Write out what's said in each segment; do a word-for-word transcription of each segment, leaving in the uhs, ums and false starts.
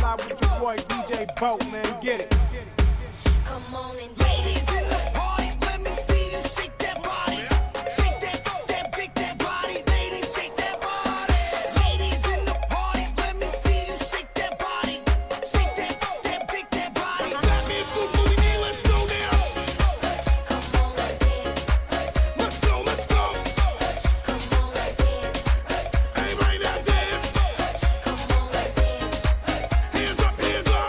With your boy D J Boat, man, get it. Come on and ladies in the party, let me see you shake that body. Shake that, that, shake that body. Ladies, shake that body. Ladies in the party, let me see you shake that body. Shake that, that, shake that body. Let me move, let's go now. Let's go, let's go. Everybody now dance. Hands up, hands up.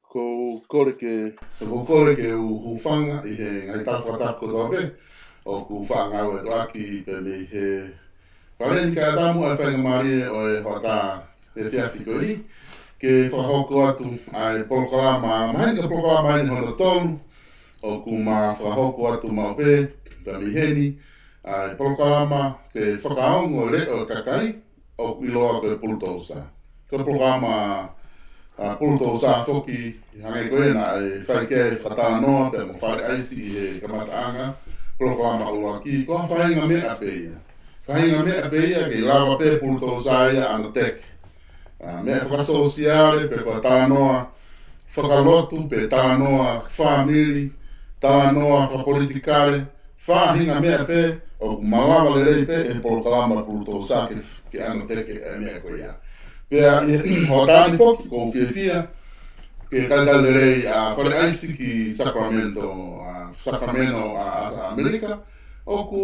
Ko u kole ke, ko u kole ke u hūfanga ʻi he ngaahi tala fakatapu kotoa pē ʻoku faʻa ngāueʻaki pē mei he Fale ni, kae ʻatā muʻa e faingamālie ʻo e hoʻatā efiafi ko eni ke fakahoko atu ʻa e polokalama, maheni ko e polokalama eni hono tolu ʻoku ma fakahoko atu maʻu pē pea mei heni, ʻa e polokalama ke fakaongo leʻo e kakai ʻoku ʻiloa ko e Pulutousa. Ko e polokalama, ʻa, Pulutousa foki, hangē ko ia naʻe fai ki ai e fakatalanoa pea mo Fale ʻAisi ʻi he kamataʻanga, polokalama ʻuluaki, ko ha faʻahinga meʻa pē ia. Faʻahinga meʻa pē ia ke lava pē Pulutousa ia ʻo teke. ʻA, meʻa fakasōsiale pe ko ha talanoa fakalotu pe talanoa fāmili, talanoa fakapolitikale, faʻahinga meʻa pē ʻoku malava lelei pē ʻe he polokalama Pulutousa ke, ke ʻangateke e meʻa ko ia. Pea ʻi he hoʻatā ni foki ʻoku ou fiefia ke talitali lelei ʻa Fale ʻAisi ki Sacramento, ʻa, Sacramento, ʻa, ʻa, ʻAmelika. ʻOku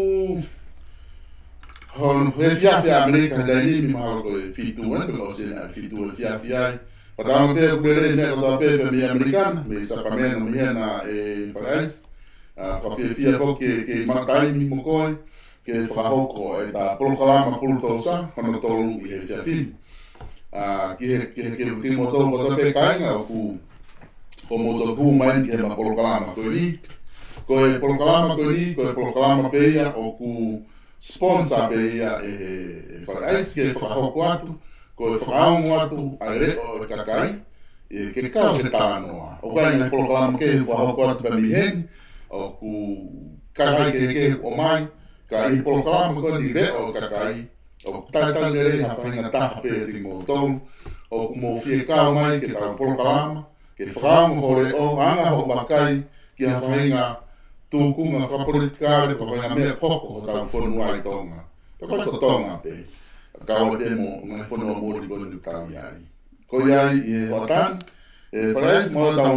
Hon he efiafi ʻa ʻAmelika he taimi ni mahalo ko e fitu eni, pe ko e ʻosi eni ʻa e fitu efiafi ai. Fakatauange pē ʻoku lelei e meʻa kotoa pē pea mei ʻAmelika na, mei Sacramento, mei hena ʻe Falaisi. ʻA, fakafiefia foki ke, ke ma taimi mo koe, ke fakahoko ʻeta polokalama Pulutousa, hono tolu ʻi he efiafi ni. ʻA, ki he, ki he, ki he, kimoutolu kotoa pē kāinga ʻoku, ko moutolu hū mai ki heʻema polokalama ko eni. Ko e polokalama ko eni, ko e polokalama pē ia ʻoku sponsor pē ia ʻe he, ʻe Falaisi ke fakahoko atu, ko e fakaongo atu ʻa e leʻo ʻo e kakai, ʻe, ke kau he talanoa. ʻOku ʻi ai e ngaahi polokalama kehe fakahoko atu pē mei heni, ʻoku kakai kehekehe ʻomai, ka ʻi he polokalama ko eni leʻo ʻo e kakai, ʻoku talitali lelei ha faʻahinga taha pē ʻiate kimoutolu, ʻoku mou fie kau mai ke tau polokalama, ke fakaongo ho leʻo, anga hoʻo vakai ki ha faʻahinga tūkunga fakapolitikale, pe ko ha faʻahinga meʻa ʻoku hoko ʻi hotau fonua ʻi Tonga. Pe ko e ko Tonga pē, kau ai pē mo e ngaahi fonua muli ko eni ʻoku tau ʻi ai. Ko ia ai ʻi he hoʻatā ni, ʻe Falaisi, mālō tau,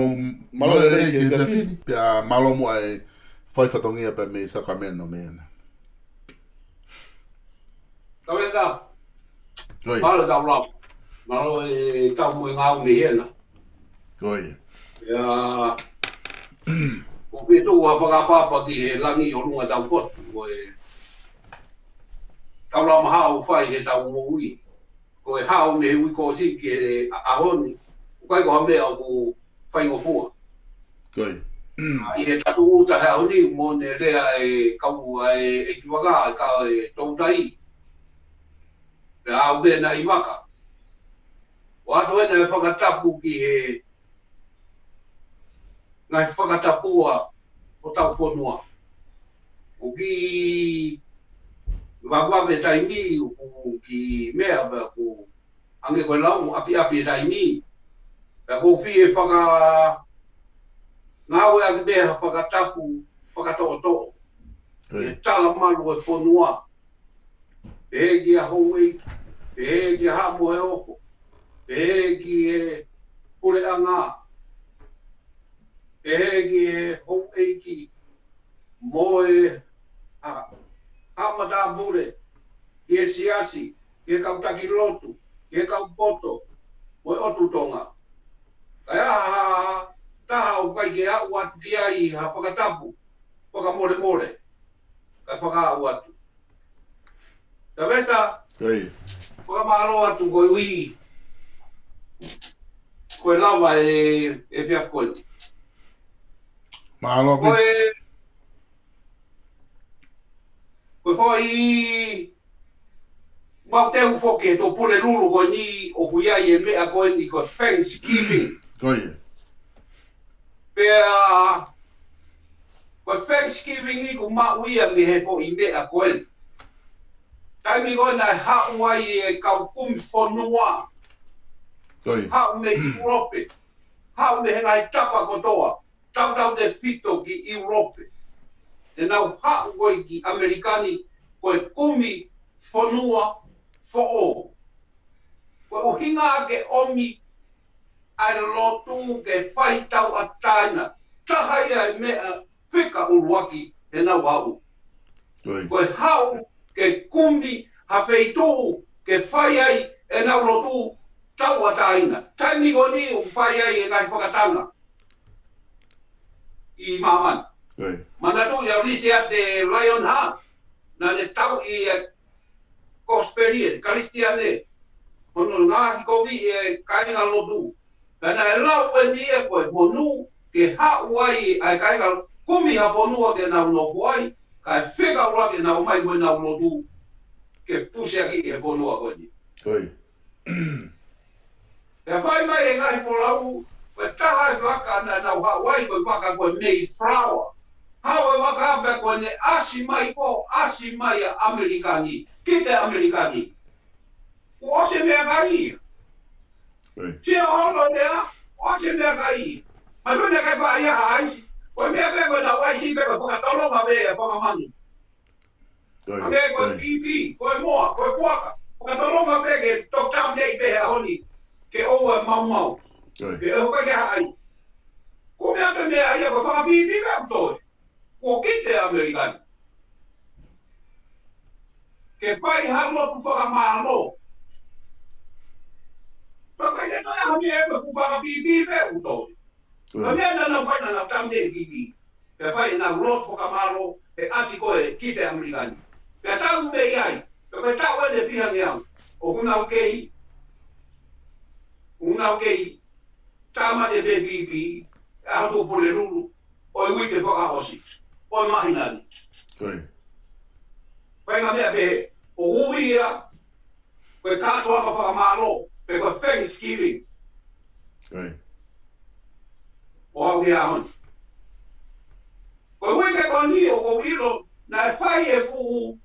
mālō e lelei ki he efiafi ni, pea mālō muʻa e fai fatongia pē mei Sacramento mei hena. Tau e ka. Ko ia. Mālō tau lau. Mālō e tau mo e ngāue mei hena. Ko ia. Ia, ʻoku ou fitu ʻa fakapapa ki he langi ʻolunga tau potu, ko e tau lau maha ʻoku fai he tau moʻui. Ko e hao mei he uike kuo ʻosi ki he ʻa-, ʻaho ni, ʻoku ʻikai ko ha meʻa ʻoku faingofua. Ko ia. ʻI he tatu uta he ʻaho ni, mo ne lea e kau ʻa e ʻeikivaka, e kau e toutai. Pea au pē naʻe ʻi vaka. ʻOatu ena e fakatapu ki he ngaahi fakatapua ʻo hotau fonua. ʻOku kiʻi vavevave taimi, ʻoku kiʻi meʻa pea ʻoku hangē ko e lau ʻapiʻapi e taimi. Pea ʻoku ou fie fakangāueʻaki pē ha fakatapu fakatoʻotoʻo. Ko ia. Ke tala malu e fonua. Pehē ki he houʻeiki, pehē ki he haʻa moheofo, pehē ki he puleʻanga, pehē ki he houʻeiki, mo e ha-, haʻa matāpule, ki he siasi, ki he kau taki lotu, ki he kau poto, mo e ʻOtu Tonga. Ka ʻi ai ha taha ʻoku ʻikai ke aʻu atu ki ai ha fakatapu, fakamolemole, kae fakaaʻu atu. Sylvester, Ko ia. fakamālō atu koeʻuhi ko e lava e, e efiafi ko eni. Mālō Ko pē. e, ko e foʻi mau teu foki e tō Pulelulu ko eni ʻoku ʻi ai e meʻa ko eni ko e Thanksgiving. Ko ia. Pea ko e Thanksgiving ʻoku maʻu ia mei he foʻi meʻa ko eni. Taimi ko ē naʻe haʻu ai e kau kumi fonua. Ko ia. Haʻu mei ʻIulope. Haʻu mei he ngaahi tapa kotoa. Tautautefito ki ʻIulope. Te nau haʻu ko ē ki ʻAmelika ni, ko e kumi fonua foʻou. Ko e ʻuhinga ke ʻomi ʻa e lotu ke fai tauʻatāina. Taha ia e meʻa fika ʻuluaki ʻenau haʻu. Ko ia. Ko e haʻu ke kumi ha feituʻu ke fai ai ʻenau lotu tauʻatāina. Taimi ko eni ʻoku fai ai e ngaahi fakatanga ʻi māmani. Ko ia. Manatuʻi ʻa Lisiate Lionheart, naʻa ne tauʻi e Kosipeli, e Kalisitiane, hono ngaahi kovi e kāinga lotu. Pea naʻe lau eni ia ko e monū ke haʻu ai ʻa e kāinga kumi ha fonua ke nau nofo ai, kae fika ʻuluaki ʻenau mai mo ʻenau lotu ke pusiaki he fonua ko eni. Ko ia. Pea fai mai e ngaahi folau, ko e taha e vaka naʻa nau haʻu ai, ko e vaka ko e Mayflower. Haʻu e vaka pea ko ʻene ʻasi mai ko, ʻasi mai ʻa ʻAmelika ni, kite ʻAmelika ni. Kuo ʻosi e meʻakai ia. Right. Sio holo lea, ʻosi e meʻakai ia. Mai fana kai pa ia ha ʻaisi. Ko e meʻa pē ko e lau ʻaisi pē ko e fakatolonga pē e fanga manu. Ko ia, Hangē ko e ko ia. pipi, ko e moa, ko e puaka. Fakatolonga pē ke tokotau nei pē he ʻaho ni. Ke ʻoua e maumau. Ko ia. Ke ʻoua ke haʻai. Ko e meʻa pē meʻa ia ko e fanga pipi pē ʻoku toe. Kuo kite ʻAmelika ni. ke fai ha lotu fakamālō. Pea ʻikai ke toe ʻi ai ha meʻa ʻe fai ʻe he P P pe ʻoku toe. Ko e meʻa naʻa nau fai, naʻa nau tau mei he P P pe fai ʻenau lotu fakamālō he ʻasi ko ē ki he ʻAmelika ni. Pea tau mei ai, pea ko e taʻu eni ʻe fiha ngeau ʻoku nau kei, ʻoku nau kei tāmateʻi ʻe he P P ʻa e ʻaho Tuʻapulelulu ʻo e uike fakaʻosi ʻo e māhina ni. Ko ia. Fai ngaahi meʻa pehē, ʻoku ui ia ko e kātoanga fakamālō, pe ko e Thanksgiving. Ko ia. ʻO aʻu ki he ʻaho ni. Ko e uike ko eni ʻoku ou ʻilo naʻe fai e fuʻu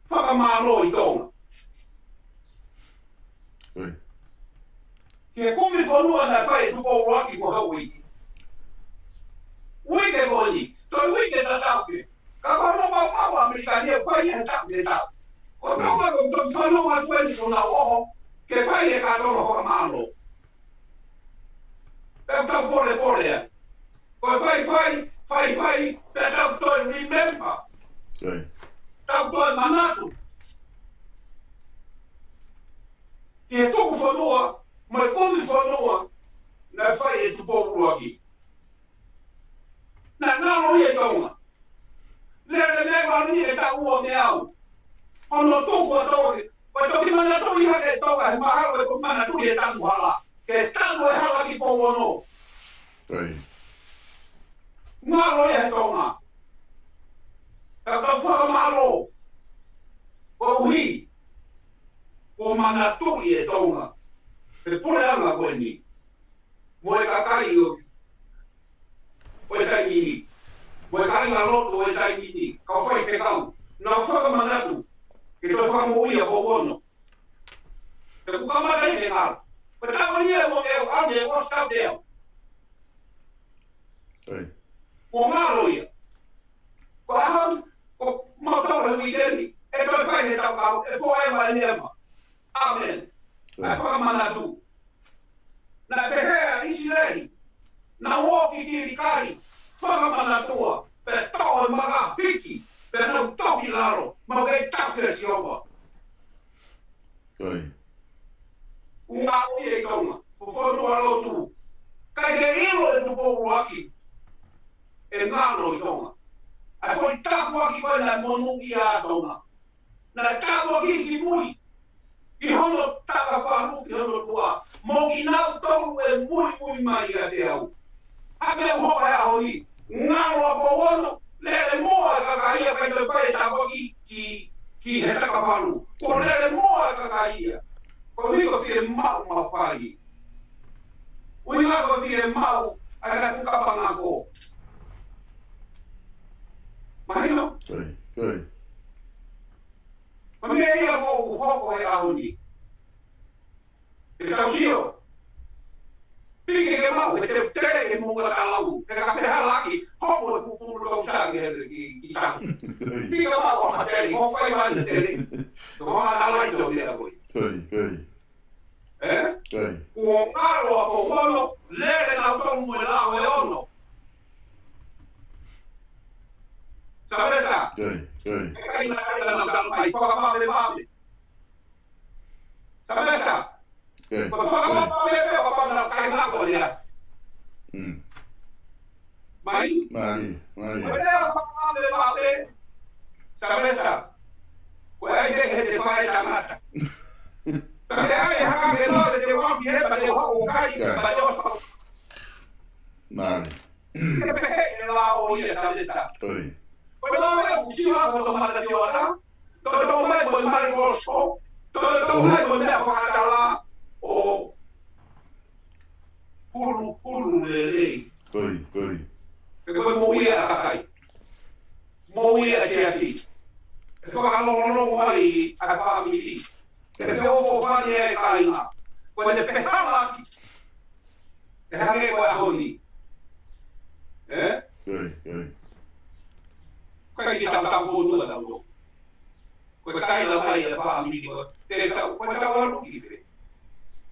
fakamālō ʻi Tonga. Ko ia. Ki he kumi fonua naʻe fai ʻe Tupou ʻUluaki mo Hauʻeiki. Uike ko eni, toe uike tatau pē. Ka ko hono maumau ʻa ʻAmelika ni ʻe fai he taʻu ki he taʻu. Ko Tonga ko e toki fanongo atu eni ko ʻenau ʻoho ke fai e kātoanga fakamālō. Pea tau polepole ai. Ko e fai, fai, fai, fai, pea tau toe remember. Ko ia. Tau toe manatu ki he tuku fonua mo e kumi fonua naʻe fai ʻe Tupou ʻUluaki. Naʻe ngalo ia ʻi Tonga. Lele mei ai ʻi he taʻu ua ngeau. Hono tuku ʻa Tonga. Ko e toki manatuʻi hake ʻe Tonga he mahalo ʻe toki manatuʻi e tanu hala. Ke tanu e hala ki Pouono. Ko ia. Ngalo ia he Tonga. Ka tau fakamālō. Koeʻuhi kuo manatuʻi ʻe Tonga e puleʻanga ko eni mo e kakai ʻo, ʻo e taimi ni, mo e kāingalotu ʻo e taimi ni, kau faifekau, nau fakamanatu ke toe fakamoʻui ʻa Pouono. He kuo kamata eni e ngalo. Ko e taʻu eni ʻe mo e ʻaho ni ʻe ʻosi taʻu teau. Ko ia. Kuo ngalo ia. Ko e ʻaho, ko e mautolu he uike ni, ʻe toe fai he taʻu kahaʻu, ʻe forever and ever. ʻĀmeni. Ko ia. ʻA e fakamanatu. Naʻe pehē ʻa ʻIsileli, naʻa nau ō ki Kilikali, fakamanatua, pea toʻo e maka hiki, pea nau toki lalo, mo kei taki ʻa Sihova. Ko ia. Ngalo ia ʻi Tonga, ko e fonua lotu. ʻIkai ke ʻilo ʻe Tupou ʻUluaki ʻe ngalo ʻi Tonga. ʻA e foʻi tāpuaki ko ē naʻe monūʻia ai Tonga. Naʻe tāpuakiʻi ki mui, ki hono takafalu, ki hono tuʻa. Mo kinautolu ʻe muimui mai ʻiate au. ʻA e meʻa ʻoku hoko he ʻaho ni, ngalo ʻa Pouono, lele muʻa e kakai ia, ʻikai toe fai e tāpuaki ki, ki he takafalu. Kuo lele muʻa e kakai ia. Ko e ʻuhi ko e fiemaʻu maʻu fai. ʻUhinga ko e fiemaʻu ʻa e kau fakapangako. Mahino? Ko ia, ko ia. Ko e meʻa ia ʻoku hoko he ʻaho ni. Ke tau sio. Piki ke maʻu, he te tele he moʻunga talau. He ka pehē hala ki, hopo e pupulu tau sa ki he ki, ki tahu. Piki ke maʻu ha tele, hopo fai mai tele. Ko ha talau i tō ia koe. Ko ia, ko ia. Ē? Ko ia. Kuo ngalo ʻa Pouono, lele nautolu mo e lao ʻe ono. Sa pehē sa? Ko ia, ko ia. ʻE ʻikai na, ʻikai na, na, na, na, fakapapepale. Sa pehē sa? Ko e fakapapale pē, ko e fanga kai ngako ia. Mm. Mai? Mālie, mālie. Ko e lea fakapapale. Sa pehē sa? Ko e ʻai pē he te fai tangata. Pea ke ʻai hake ke nau te wampi he, pea te hoko kai, pea te oso. Mālie. Ke pehē e lao ia sa leta. Ko ia. Ko e lao ia ʻoku sio ʻa ko e toʻomata sio ʻana. Toʻo, toʻo mai mo e microscope. Toʻo, toʻo mai mo e meʻa fakatala. ʻO hulu, hulu lelei. Ko ia, ko ia. He ko e moʻui ʻa e kakai. Moʻui ʻa e siasi. ʻE fakaʻilonga mai ʻa e fāmili. ʻE feʻofoʻofani ʻa e kāinga. Ko ʻene fehālaaki. ʻE hangē ko e ʻaho ni. Ē? Ko ia, ko ia. Ko e kiʻi tautau fonua tau lō. Ko e kaila mai ʻa e fāmili ko e te tau, ko e tau ʻalu ki fē.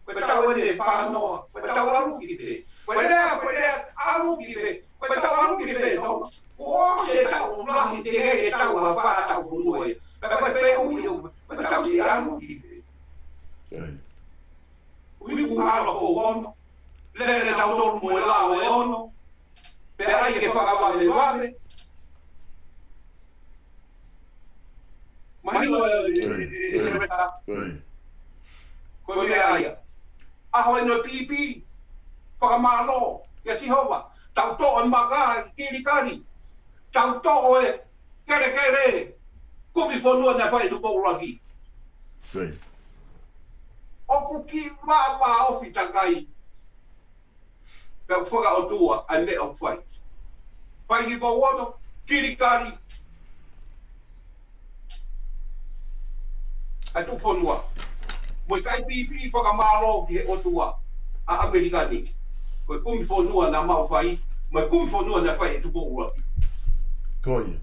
Ko e tau ʻene pānoa, ko e tau ʻalu ki fē. Ko e lea, ko e lea, ʻalu ki fē. Ko e Tau ʻalu ki pē, Tonga. Kuo ʻosi e taʻu lahi teʻeki ai ke tau ʻalu ʻo fai ha taʻu fonua ia. Ka ko e fehuʻi ʻoku, ko e tau siʻi ʻalu ki pē. Uiku ngalo ko ono. Lele tautolu mo e lao ʻe ono. Pea ʻai ke fakavavevave. Mahino e, e, e, e, Ko ia. Ko e meʻa ia. ʻAho ʻeni ʻo e pipi. Fakamālō kia Sihova. Tau toʻo e maka ʻi Kilikali. Tau toʻo e kelekele kumi fonua naʻe fai ʻe Tupou ʻUluaki. Ko ia. ʻOku kiʻi vāvāofi takai. Pea ʻoku fakaʻotua ʻa e meʻa ʻoku fai. Fai ki Pouono, Kilikali. ʻA e tuʻu fonua. Mo e kai pipi fakamālō ki he ʻOtua ʻa ʻAmelika ni. Ko e kumi fonua naʻa mau fai, mo e kumi fonua naʻe fai ʻe Tupou ʻUluaki. Ko ia.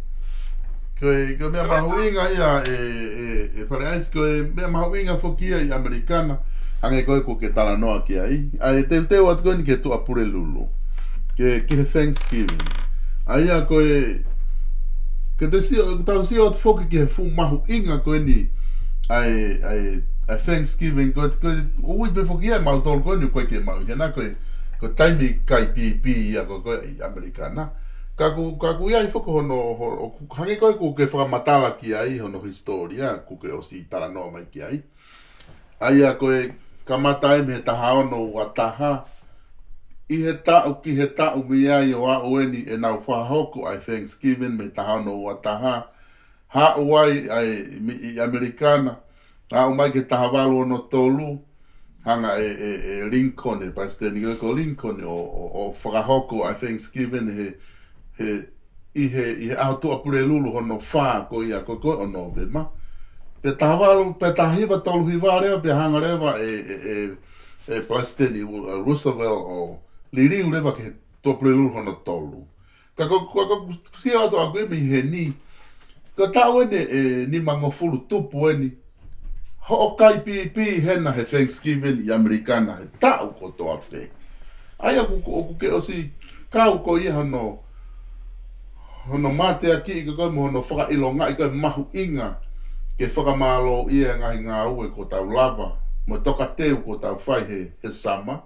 Ko e, ko e meʻa mahuʻinga ia ʻe, ʻe, ʻe Fale ʻAisi, ko e meʻa mahuʻinga foki ia ʻi ʻAmelika na, hangē ko ē ʻoku ke talanoa ki ai. ʻA e teuteu atu ko eni ki he Tuʻapulelulu. Ki he, ki he Thanksgiving. ʻA ia ko e, ke te sio, tau sio atu foki ki he fuʻu mahuʻinga ko eni ʻa e, ʻa e, ʻa e Thanksgiving. Ko e, ko e, ʻoku ui pē foki ia ʻe mautolu ko eni, ʻoku ʻikai ke mau ʻi hena ko e, ko e taimi kai pipi ia ko ē ʻi ʻAmelika na. Ka ʻoku, ka ʻoku ʻi ai foki hono, ho-, ʻoku hangē ko ē ʻoku ke fakamatala ki ai hono hisitōlia, ʻoku ke ʻosi talanoa mai ki ai. ʻA ia ko e kamata ai mei he taha ono ua taha, ʻi he taʻu ki he taʻu mei ai ʻo aʻu eni ʻenau fakahoko ʻa e Thanksgiving mei he taha ono ua taha, haʻu ai ʻa e, mi-, ʻi ʻAmelika na, aʻu mai ki he taha valu ono tolu, hanga ʻe, ʻe, ʻe Lincoln, ʻe Palesiteni ko, ko Lincoln ʻo, ʻo, ʻo fakahoko ʻa e Thanksgiving he, he, ʻi he, ʻi he ʻaho Tuʻapulelulu hono fā ko ia ko ē ʻo Nōvema. Pea taha valu, pea taha hiva tolu hiva leva, pea hanga leva ʻe, ʻe, ʻe, ʻe Palesiteni Ru-, Roosevelt ʻo liliu leva ki he Tuʻapulelulu hono tolu. Ka ko, ko, ko, sio atu ʻaku ʻi mei heni. Ko e taʻu eni ʻe nimangofulu tupu eni. Hoʻo kai pipi hena he Thanksgiving ʻi ʻAmelika na he taʻu kotoa pē. ʻA ia ʻoku, ʻoku ke ʻosi kau ko ia hono, hono mateakiʻi ko ē mo hono fakaʻilongaʻi ko e mahuʻinga ke fakamālōʻia e ngaahi ngāue kuo tau lava, mo e tokateu kuo tau fai he, he summer.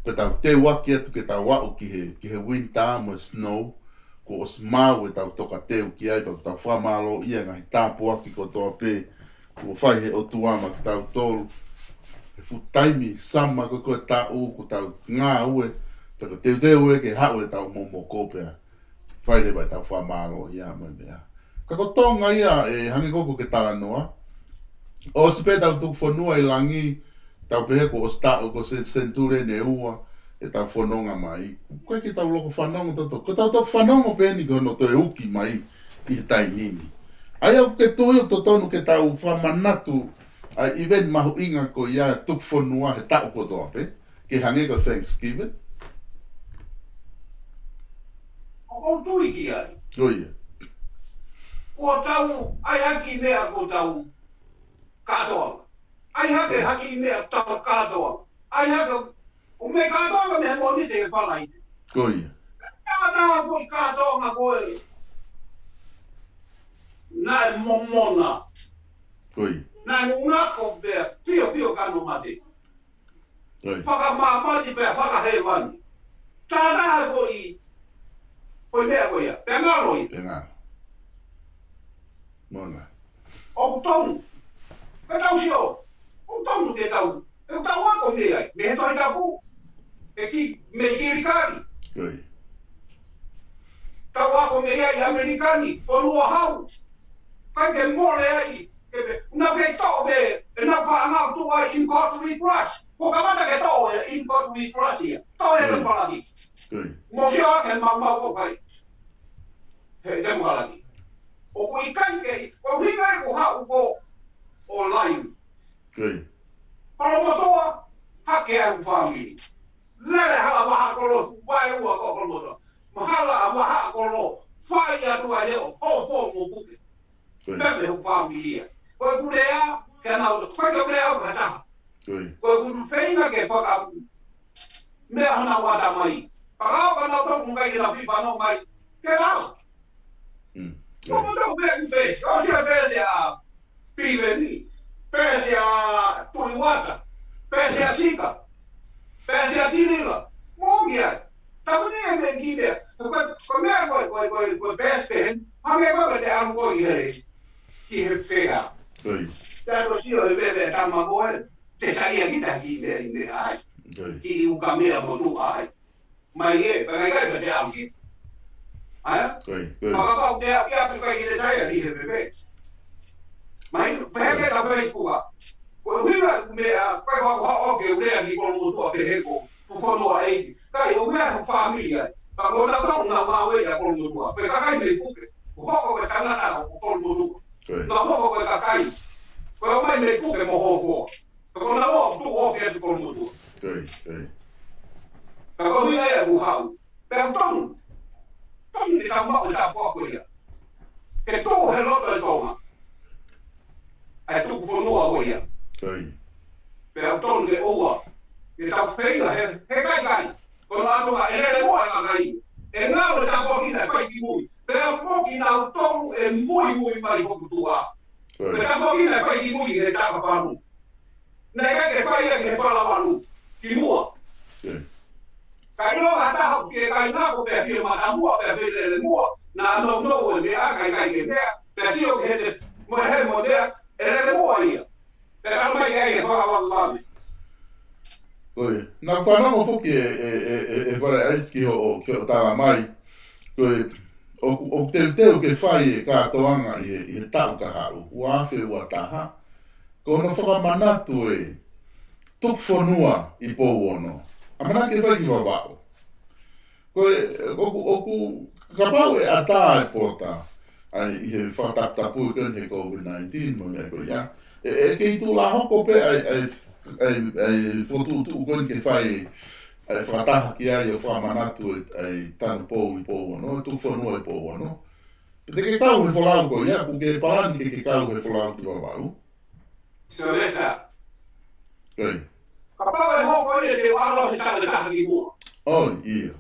Pea tau teuaki atu ke tau aʻu ki he, ki he winter mo e snow, kuo ʻosi maʻu ʻetau tokateu ki ai, pea tau fakamālōʻia e ngaahi tāpuaki kotoa pē kuo fai he ʻOtua maʻa kitautolu. He fuʻu taimi summer ko ē ʻo e taʻu, kuo tau ngāue, pea ko e teuteu ē ke haʻu ʻetau momoko pea fai leva ʻetau fakamālōʻia mo e meʻa. Ka ko Tonga ia, ʻe hangē ko ē ʻoku ke talanoa, ʻosi pē ʻetau tuku fonua ʻi langi, tau pehē kuo ʻosi taʻu, ko e sen-, senituli eni ʻe ua ʻetau fononga mai. ʻOku ʻikai ke tau loko fanongo tautolu. Ko ʻetau toki fanongo pē eni ko hono toe uki mai ʻi he taimi ni. ʻA ia ʻoku ke tui ʻoku totonu ke tau fakamanatu ʻa e event mahuʻinga ko ia tuku fonua he taʻu kotoa pē, ke hangē ko e Thanksgiving? ʻOku ou tui ki ai. Ko ia. Kuo tau ʻai ha kiʻi meʻa kuo tau kātoanga. ʻAi hake ha kiʻi meʻa kuo tau kātoanga. ʻAi hake, ʻoku mei kātoanga mei he Mōnite ki he Falaite. Ko ia. Ka naʻa foʻi kātoanga ko ē naʻe momona. Ko ia. Naʻe ngako pea fiofio kano mate. Ko ia. Fakamāmani pea fakahēvani. Tānaki foʻi, foʻi meʻa ko ia. Pea ngalo ia. Pea ngalo. Mona. ʻOku tonu. Pea tau sio. ʻOku tonu ke tau. ʻOku tau ako mei ai. Mei he Tohi Tapu. ʻE ki, mei Kilikali. Ko ia. Tau ako mei ai ʻAmelika ni. Fonua hau. ʻIkai ke mole ai, ke pe, ʻoku nau kei toʻo pē, ʻenau paʻanga ʻo tuʻu ai in court with brush. Kuo kamata ke toʻo e in court with brush ia. Toʻo e, mm, temipalaki. Mm. Mo ke ʻoua ke maumau ko kai. He temipalaki. ʻOku ʻikai ke, ʻoku ʻikai ko haʻu ko ʻo laini. Mm. Kolomotuʻa, hake ai e fāmili. Lele hala vahaʻa kolo, vaeua ko Kolomotuʻa. Mo hala vahaʻa kolo, fai atu ai ʻo, ʻo, ʻo, mo puke. Ko ia. Pea mei hoku fāmili ia. Ko ʻeku lea, ke nau, ko ʻeku lea ʻo kataha. Ko ia. Ko ʻeku feinga ke faka-, meʻa honau ʻatamai. Pea ka ʻoku nau tō mai ke nau fili pano mai, ke lau. Mm. Ko ko tau pē ki pēsi, ʻosi ʻa pēsi ʻa Piveni, pēsi ʻa Tuiuata, pēsi ʻa Sika, pēsi ʻa Tilila, mo ki ai. Tau ne e me ki mea, ko, ko mea ko, ko, ko, ko pēsi pē heni, ha mea ko ko te amu ko i here, ki he fea. Oi. Tau sio he veve tama ko e, te sai a kita ki mea i mea ai. Oi. Ki uka mea mo tu ai. Mai e, pea kai kai pea te au ki. Aia? Oi, oi. Pea kapau te au ki a pea kai ki te sai a ki he pepe. Mai, pea ke ka pea i kua. Ko e hui a me a, pea kua kua o ke ulea ki Kolomotuʻa pea he ko, ko kono a eiki. Kai o mea ko fāmili ai. Pea ko na tau na ma we a Kolomotuʻa. Pea ka kai mei puke. Ko hoko ko e tangata o Kolomotuʻa. Oi. Na hoko ko e kakai. Ko e o mai mei puke mo hoko. Ka ko na o tu o ke atu Kolomotuʻa. Oi, oi. Ka ko hui ai a ku hau. Pea tonu. Tonu ke tau maʻu e tāpuaki ko ia. Ke tō he loto e Tonga. ʻA e tuku fonua ko ia. Oi. Pea tonu ke ʻoua. Ke tau feinga he, he kaikai. Ko na atu ma e lele mo e kakai. E ngalo e tāpuaki na e fai ki mui. Pea mo kinautolu e muimui mai hoku tuʻa. Oi. Pea tāpuaki na e fai ki mui he tapa palu. Naʻe ʻikai ke fai ia ki he fala valu, ki muʻa. Ē. Ka ʻilo ha taha ʻoku fie kai ngako pea fie mata muʻa pea fie lele muʻa, naʻa nau nau e meʻa, ʻikai kai ke meʻa, pea sio ki he te, mo he mo meʻa, ʻe lele muʻa ia. Pea ka mai ai he fala valu ame. Ko ia. Naʻa ku fanongo foki e, e, e, e, e Vale ʻAisi ki hoʻo, ki hoʻo tala mai. Ko e, ʻoku, ʻoku teuteu ke fai e kātoanga ʻi he, ʻi he taʻu ka haʻu, ua afe ua taha. Ko hono fakamanatu e tuku fonua ʻi Pouono. ʻAmanaki ke fai ki Vavaʻu. Ko e, ʻoku, ʻoku, kapau ʻe ʻatā e pota, ʻa e ʻi he fakataputapu ko eni he COVID nineteen mo e meʻa ko ia. ʻE, ʻe kei tuʻu lā hoko pē ʻa e, ʻa e, ʻa e, ʻa e fokotuʻutuʻu ko eni ke fai, ʻa e fakataha ki ai ʻo fakamanatu e, ʻa e tanupou ʻi Pouono, tuku fonua ʻi Pouono. Pe te ke kau he folau ko ia, ʻoku ke palani ke ke kau he folau ki Vavaʻu. Sylvester. Oi. Kapau ʻe hoko ia te u ʻalu he taʻu ʻe taha ki muʻa. ʻOi, ʻio.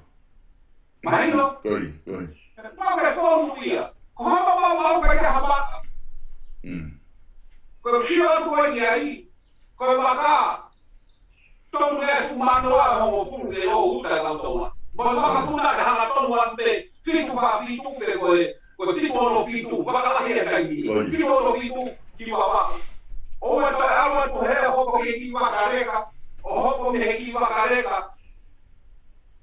Mahino? Oi, ʻoi. Kapau ʻe fonu ia. Ko hapa mau mau kai taha maka. Mm. Ko e sio atu ai ai. Ko e maka. Tolu e fu mano a hongo pulu ke o uta e kau Tonga. Mo e maka puna ke hanga tonu atu pē. Fitu fā fitu pē ko e. Ko e fitu ono fitu, fakalahi e taimi. Oi. Fitu ono fitu, ki Vavaʻu. ʻOua toe ʻalu atu he hopo ki he kiʻi vakaleka, ʻo hopo mei he kiʻi vakaleka.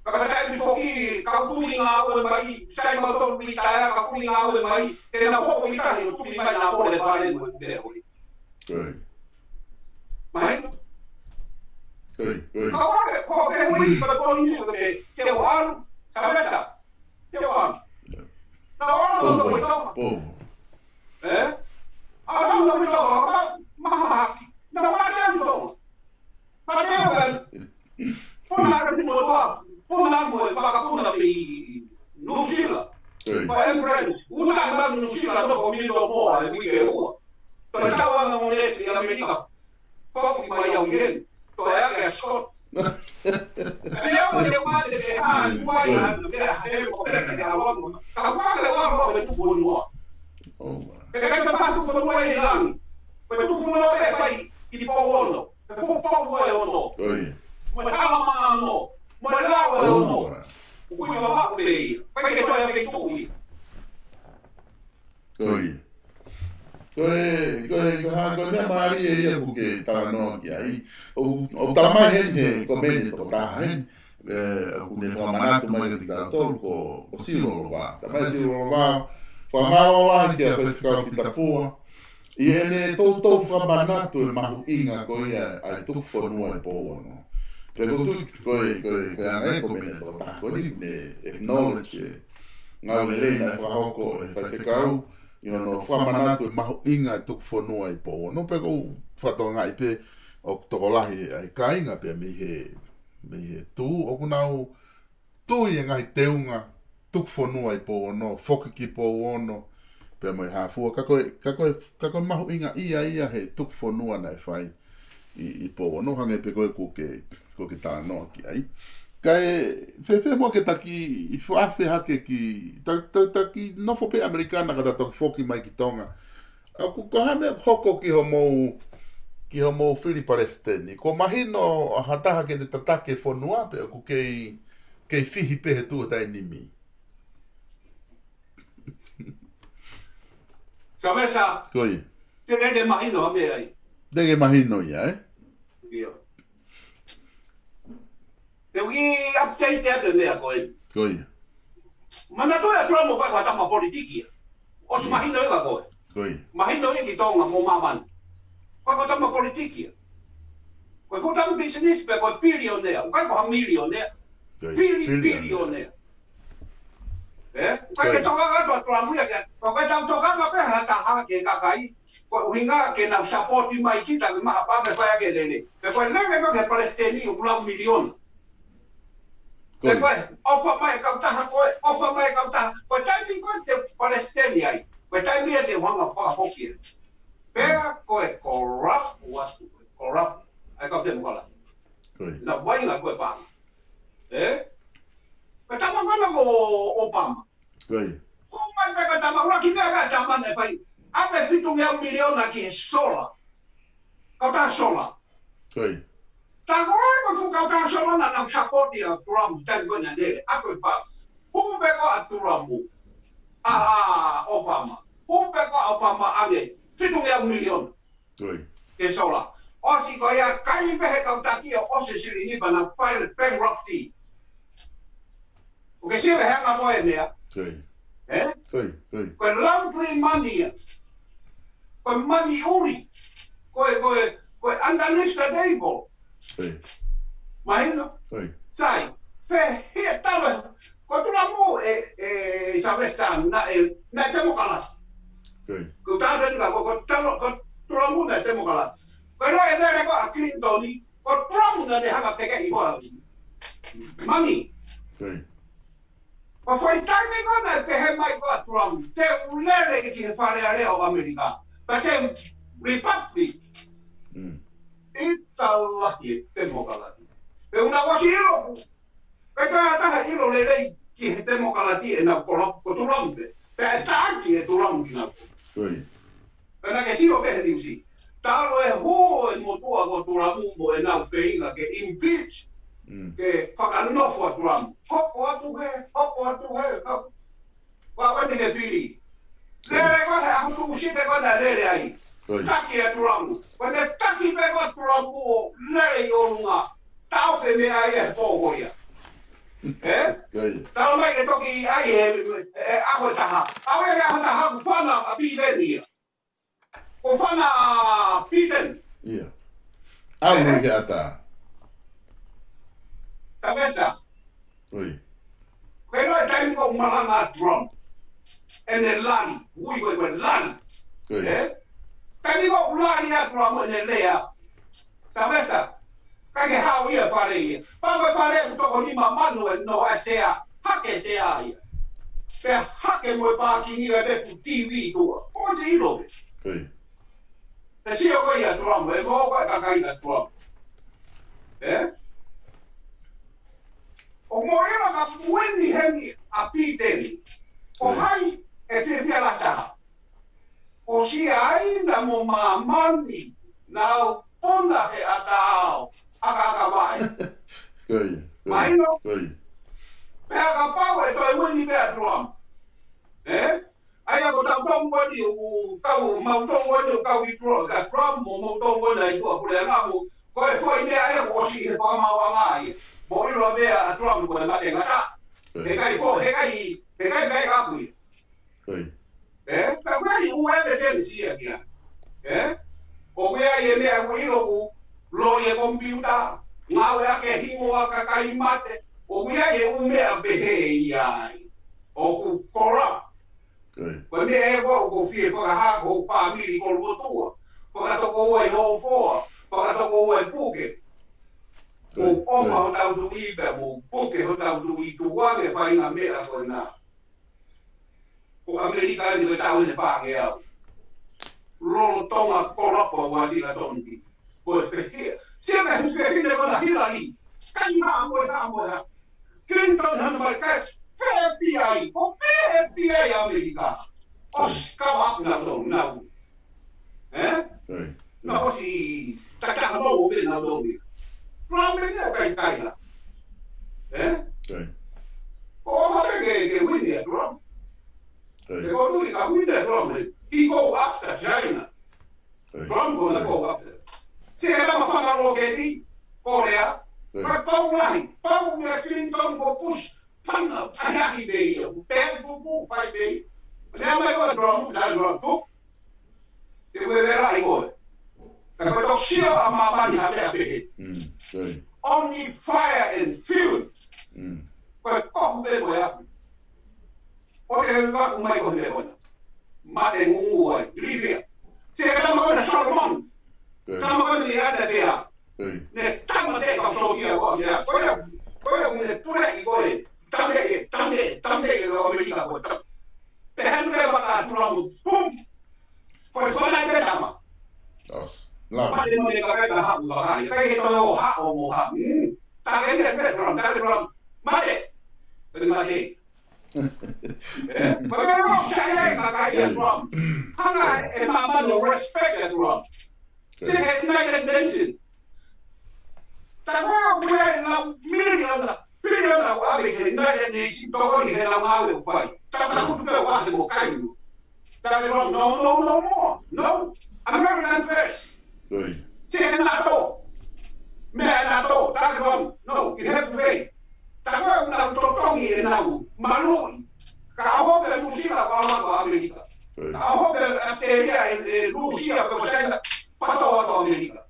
Fakataimi foki, kau tuli ngāue mai, sai mau tolu pili taea, kau tuli ngāue mai, ke na hopo ki tahi, ʻo tuli mai na mole pale mo e pea ʻoi. Oi. Mahino? Oi, oi. Kau ake, ko ke hui, ko ke toni, ko ke te ʻalu, Sylvester. Te ʻalu. Ia. Na ʻalu Pou, ʻo Pou, Tonga. Pou. Ē? ʻAlu ʻo Tonga, ma, mahaki. Na mate ʻa Tonga. Mate ʻa Tonga. Puna ʻa Tonga. Puna mo e vakapuna pē ʻi Nuʻusila. Ē. Ko e Embraer. Uta ma Nuʻusila, no ko mino mo, ʻa e uike ua. Ko e tau anga mo nesi ʻi ʻAmelika. Fau ki mai au i heni. Toe ake a Scott. Pea mo te mate te hā, kuai hā, te hā, he mo te hā, te hā, mo. Ka mate wa mo me tuku noa. Oh, wow. Pea kai ka mate tuku noa i langi. Pea tuku noa pē fai, ki Pouono. Pea fuʻu fau mo e ono. Oi. Mo e hala ma ono. Mo e lau e ono. Oh, wow. Kui wa wa pē ia. Pea ke toe ake tuku ia. Ko ia. Ko e, ko e, ko ha, ko e meʻa mālie ia ʻoku ke talanoa ki ai. ʻO, ʻo tala mai heni he komeni ʻe toko taha heni. Ē, ʻoku ne fakamanatu mai kiate kitautolu ko, ko Siulolovao. Tala mai Siulolovao. Fakamālō lahi kia Faifekau Fitapua. ʻI heʻene toutou fakamanatu e mahuʻinga ko ia ʻa e tuku fonua ʻi Pouono. Pea ko e tuʻu, ko e, ko e, ko e anga e komeni ʻe toko taha ko eni ne acknowledge e ngāue lelei naʻe fakahoko ʻe he Faifekau. ʻI hono fakamanatu e mahuʻinga e tuku fonua ʻi Pouono, pea ʻoku ou fakatokangaʻi pē ʻoku tokolahi ʻa e kāinga pea mei he, mei he tuʻu, ʻoku nau tui e ngaahi teunga tuku fonua ʻi Pouono, foki ki Pouono, pea mo e hā fua, ka ko e, ka ko e, ka ko e mahuʻinga ia ia he tuku fonua naʻe fai ʻi, ʻi Pouono, hangē pē ko e ʻoku ke, ʻoku ke talanoa ki ai. Kae fēfē muʻa ke taki ʻi fo afe hake ki, ta, ta, taki nofo pē ʻAmelika na ka ta toki foki mai ki Tonga. ʻOku ko e hā e meʻa ʻoku hoko ki hoʻomou, ki hoʻomou fili palesiteni? Kuo mahino ʻa ha taha ke ne tataki e fonua pe ʻoku kei, kei fihi pē he tuʻu he taimi ni? Sa mesa. Ko ia. Te ke mahino ha meʻa ai. Te ke mahino ia, ē? ʻIo. Te u kiʻi update atu e meʻa ko ē. Ko ia. Manatuʻi ʻa Trump ʻoku ʻikai ko ha tama politiki ia. ʻOsi mahino ia kia koe. Ko ia. Mahino ia ki Tonga mo māmani. ʻIkai ko ha tama politiki ia. Ko e full-time business pe ko e pilionea. ʻIkai ko ha milionea. Ko ia. Pili-, pilionea. Pilionea. ʻE? ʻIkai ke tokanga atu ʻa Trump ia ke, ʻikai ke tau tokanga pē ha taha ki he kakai, ko e ʻuhinga ke nau sapoti mai kita ke maha pā ke fai ʻaki e lele. Pe ko e lele ko ē ki he palesiteni ʻoku lau miliona. Ko ia. Pe ko e, ʻofa mai e kautaha ko ē, ʻofa mai e kautaha. Ko e taimi ko ē te palesiteni ai. Ko e taimi ia te u hanga fakafoki ai. Pea ko e corrupt atu, corrupt. ʻA e kau temokalati. Ko ia. Na vainga ko e pā. ʻE? Ko e tama ko ena ko Obama. Ko ia. Ko mai pē ko e tama, ʻuluaki pē ko e tama naʻe fai. ʻAve fitungeau miliona ki he sola. Kautaha sola. Ko ia. Tā ko ē ko e fuʻu kautaha sola naʻa nau sapoti ʻa Trump, taimi ko ē naʻe lele. ʻA ko e pā. Hū pē ko ē ʻa Trump. ʻA Obama. Hū pē ko ē ʻa Obama ʻange fitungeau miliona. Ko ia. Ke sola. ʻOsi ko ia kai pē he kau taki ʻo ʻosi silini pea nau file bankruptcy. ʻOku ke sio he anga ko e meʻa. Ko ia. ʻE? Ko ia, ko ia. Ko e laundry money ia. Ko e mani ʻuli. Ko e, ko e, ko e underneath the table. Ko ia. Mahino? Ko ia. Sai, pehē ʻe talu, ko Trump ē, ē, Sylvester naʻe, naʻe temokalati. Ko ia. Ko tātā ni ka ko, ko Trump, ko Trump naʻe temokalati. Ko e lau ʻe lele ko ē ʻa Clinton, ko Trump naʻe hanga tekeʻi ko ē mani. Ko ia. Ko e foʻi taimi ko ē naʻe pehē mai ko ē ʻa Trump, te u lele ki he Fale Alea ʻo ʻAmelika. Pea te u republic. Mm. ʻIta lahi e temokalati. Pea ʻoku nau ʻosi ʻilo ku. Pea ʻikai ha taha ʻilo lelei ki he temokalati ʻenau corrupt ko Trump pē. Pea ʻe taʻaki ʻe Trump kinautolu. Ko ia. Pea naʻa ke sio pē he niusi. Talu e hū e motuʻa ko Trump mo ʻenau feinga ke impeach. Mm. Ke fakanofo ʻa Trump. Hopo atu he, hopo atu he, hopo. Ua ua te ke fili. Lele ko ē he ʻaho Tūsite ko ē naʻe lele ai. Ko ia. Taki ʻa Trump. Ko e taki pē ko ē ʻa Trump ʻo lele ʻi ʻolunga. Taʻofi e meʻa ia he pō ko ia. ʻE? Ko ia. Talu mai ke toki ʻai he, he ʻaho ʻe taha. ʻAho ʻe ʻaho ʻe taha kuo fana ʻa Biden ia. Kuo fana ʻa Biden. Ia. ʻAlu ʻe? Ki he ʻatā. Sylvester. Oi. Ko e lau e taimi ko ē ʻoku malanga ʻa Trump. ʻEne lali. Ui ko e, ko e lali. Ko ia. ʻE? Taimi ko ē ʻoku lali ʻa Trump ʻene lea. Sylvester. ʻIkai ke haʻu ia fale ia. Pea ko e fale ʻoku toko nima mano ʻe noa e sea. Hake e sea ia. Pea hake mo e pākingi ʻa e lepu T V tuʻa. ʻOsi ʻilo pē. Ko ia. ʻE sio ko ia Trump, ʻe mo ko e kakai ʻa Trump. ʻE? ʻOku mou ʻilo ka uini heni ʻa Biden. Ko hai ʻe fiefia lahi taha? Ko Siaina mo māmani, nau puna he ʻatā ʻo ʻakaʻaka mai. Ko ia, ko ia. Mahino? Ko ia. Pea kapau ʻe toe uini pē ʻa Trump. ʻE? ʻA ia ko tautolu ko eni ʻoku kau, mautolu ko eni ʻoku kau ki Trump, ka Trump mo mautolu ko eni ʻi tuʻapuleʻanga mo, ko e foʻi meʻa ia kuo ʻosi he fakamaauʻanga ia. Mou ʻilo meʻa ʻa Trump ko e mate ngata. Ko ia. Heʻikai fo, heʻikai, heʻikai meʻa kapu ia. Ko ia. ʻE, ka ʻoku ʻi ai e ʻū evidence ia kia. ʻE? ʻOku ʻi ai e meʻa ʻoku ʻilo ʻoku loi e komipiuta, ngāueʻaki e hingoa ʻo e kakai mate, ʻoku ʻi ai e ʻū meʻa pehē ia ai. ʻOku corrupt. Ko ia. Ko e meʻa ē ko ē ʻoku fie fakahā ko hoku fāmili kolomotuʻa. Fakatokoua ʻi Hofoa, fakatokoua ʻi Puke. Ko ia, ko ia. Mou ʻofa hotau tuʻi pea mou puke hotau tuʻi tuʻa ke fai ngaahi meʻa ko ena. Ko ʻAmelika ni ko e taʻu ʻe nima ngeau. Lolotonga kolopo ua sila tonti. Ko e pehē. Sio ki he fefine ko ena Hillary. kai ha mo ha mo ha. Clinton hana mai kai, fē FBI, ko fē FBI ʻAmelika. ʻOsi kava ʻapi nautolu, nau. Eh? Right. Na ʻosi, takaha mau ʻo pē nautolu ia. Trump ʻe ʻikai kai la. Eh? Right. ʻO hake ke, ke wini ʻa Trump. Right. Ke ko tui ka wini ʻa Trump, eh? He go after China. Right. Trump ko na go after. Se ka ma fanga lo ke ti, Korea. Right. Ka pau lahi, pau me Clinton ko Bush, panga, panga ki te ia, pē kuku, pai pē. Nea mai ko Trump, na Trump, Te uevera i koe. Ka ko e toksio ʻa māmani ha meʻa pehē. Mm, sorry. Only fire and fuel. Mm. Ko e kohu pē ko e api. ʻO te vaku mai ko he meʻa ko ena. Mate ngū ai, rivia. Se ka tama ko ena Solomon. Sorry. Tama ko ena ni ata te a. Sorry. Ne tama te ka so ia ko ia. Ko ia, ko ia ne pura i koe. Tame, tame, tame, ko ʻAmelika ko e tame. Pehenu ke vaka tulamu. Pum. Ko e fana i pē tama. Yes. Lama. Mate mo ne ka pē ka haʻu ka hai. Kai he tolo haʻu mo haʻu. Mm. Take ne pē Trump, take Trump. Mate. Pē mate. Eh, pē pē mo sai ai ka kai e Trump. Hanga e mama no respect e Trump. Se he United Nation. Tangua pue lau miliona, piliona ʻo ʻave ki he United Nations, tokoni he lau ngāue ʻoku fai. Tau takutu pē ʻoku ʻave mo kai nu. Tau no, no, no, no more. No. American first. Right. Se he NATO. Meʻa NATO. Tau no, no, you have to pay. Tangua ʻoku nau totongi ʻenau maluʻi. Ka ʻoho pē Nuʻusila, ka ʻoho pē ʻAmelika. Right. Ka ʻoho pē Australia, ʻe, ʻe Nuʻusila, pē ko China, pato atu ʻAmelika.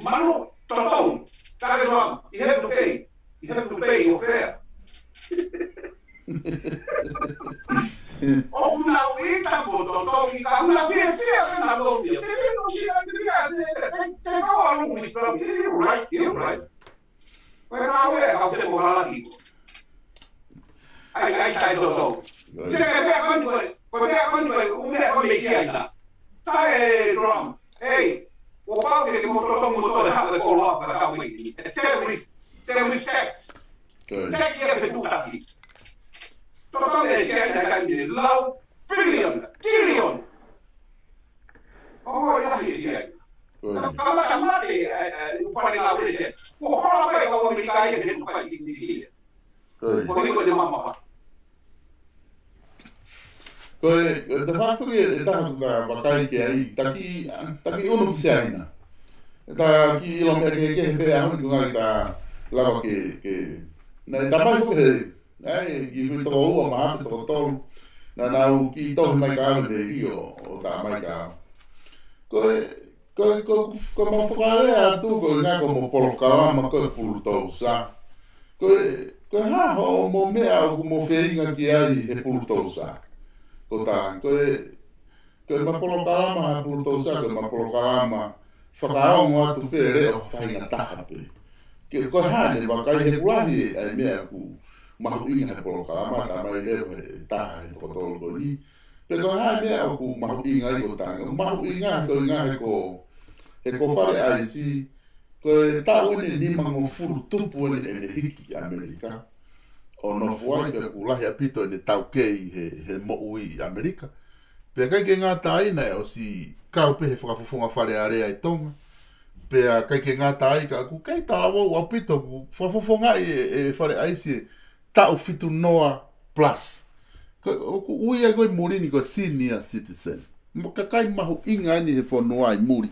Manu, totong, take Trump, you have to pay. You have to pay your fare. ʻOku nau ʻita mo totong, ka ʻoku nau fiefia pē nautolu ia. Pē Nuʻusila, pē ia, se, te, te kau alungu i Trump. You're right, you're right. Ko e ngāue ʻa e kau femokalaki ko. ʻAi, ʻai, tai toto. Right. Te ke meʻa ko eni ko e, ko e meʻa ko eni ko e, ʻū meʻa ko eni mei Siaina. Tai e Trump. Hei, ʻo pau ke ke mo toto mo toe haʻu e koloa ka kau mai. E terrorist, terrorist tax. Right. Tax ia ke tuʻutaki. Toto e Siaina kai ni lau billion, billion. ʻO lahi e Siaina. Right. Ka, ka mata mate, e, e, ʻū fale ngāue Siaina. Ko hola mai ko ʻAmelika ia he tupai ki Indonesia. Right. Ko hiko te mama pa. Ko e, e te fāku e, e taha kuta vakai ke ai, taki, taki ʻunu ki Siaina. E taki ʻilo meʻa kehekehe pē ʻaho ni ko e ngaahi ta lava ke, ke, naʻe tamai ko he, ʻai, ki fui toko ua, mahafe toko tolu. Naʻa nau ki tohi mai ka ave mei ʻio, ʻo tā mai ka. Ko e, ko e, ko, ko mau fakalea atu, ko e ngā ko mo polokalama, ko e pulutousa. Ko e, ko e hā hoʻomo meʻa ʻoku mo feinga ki ai he pulutousa. Ko tā, ko e, ko e ma polokalama ha pulutousa, ko e ma polokalama fakaongo atu pē leʻo faingataʻa pē. Ke ko e hā ne vakai he kulahi e, ʻai meʻa ʻoku mahuʻinga he polokalama, tā mai leʻo he taha he toko tolu ko eni. Pe ko e hā e meʻa ʻoku mahuʻinga ai ko tanga. Mahuʻinga ko e ngā he ko, he ko Fale ʻAisi, ko e taʻu eni nimangofulu tupu eni ʻene hiki ki ʻAmelika. ʻO nofo ai pea ʻoku lahi ʻaupito ʻene taukei he, he moʻui ʻi ʻAmelika. Pea ʻikai ke ngata ai naʻe ʻosi kau pē he fakafofonga Fale Alea ʻi Tonga. Pea ʻikai ke ngata ai ka ʻoku kei talavou ʻaupito ʻoku fakafofongaʻi e, e Fale ʻAisi e taʻu fitu noa plus. Ko, ʻoku ui ai ko e muli ni ko e senior citizen. Mo e kakai mahuʻinga eni he fonua ʻi muli.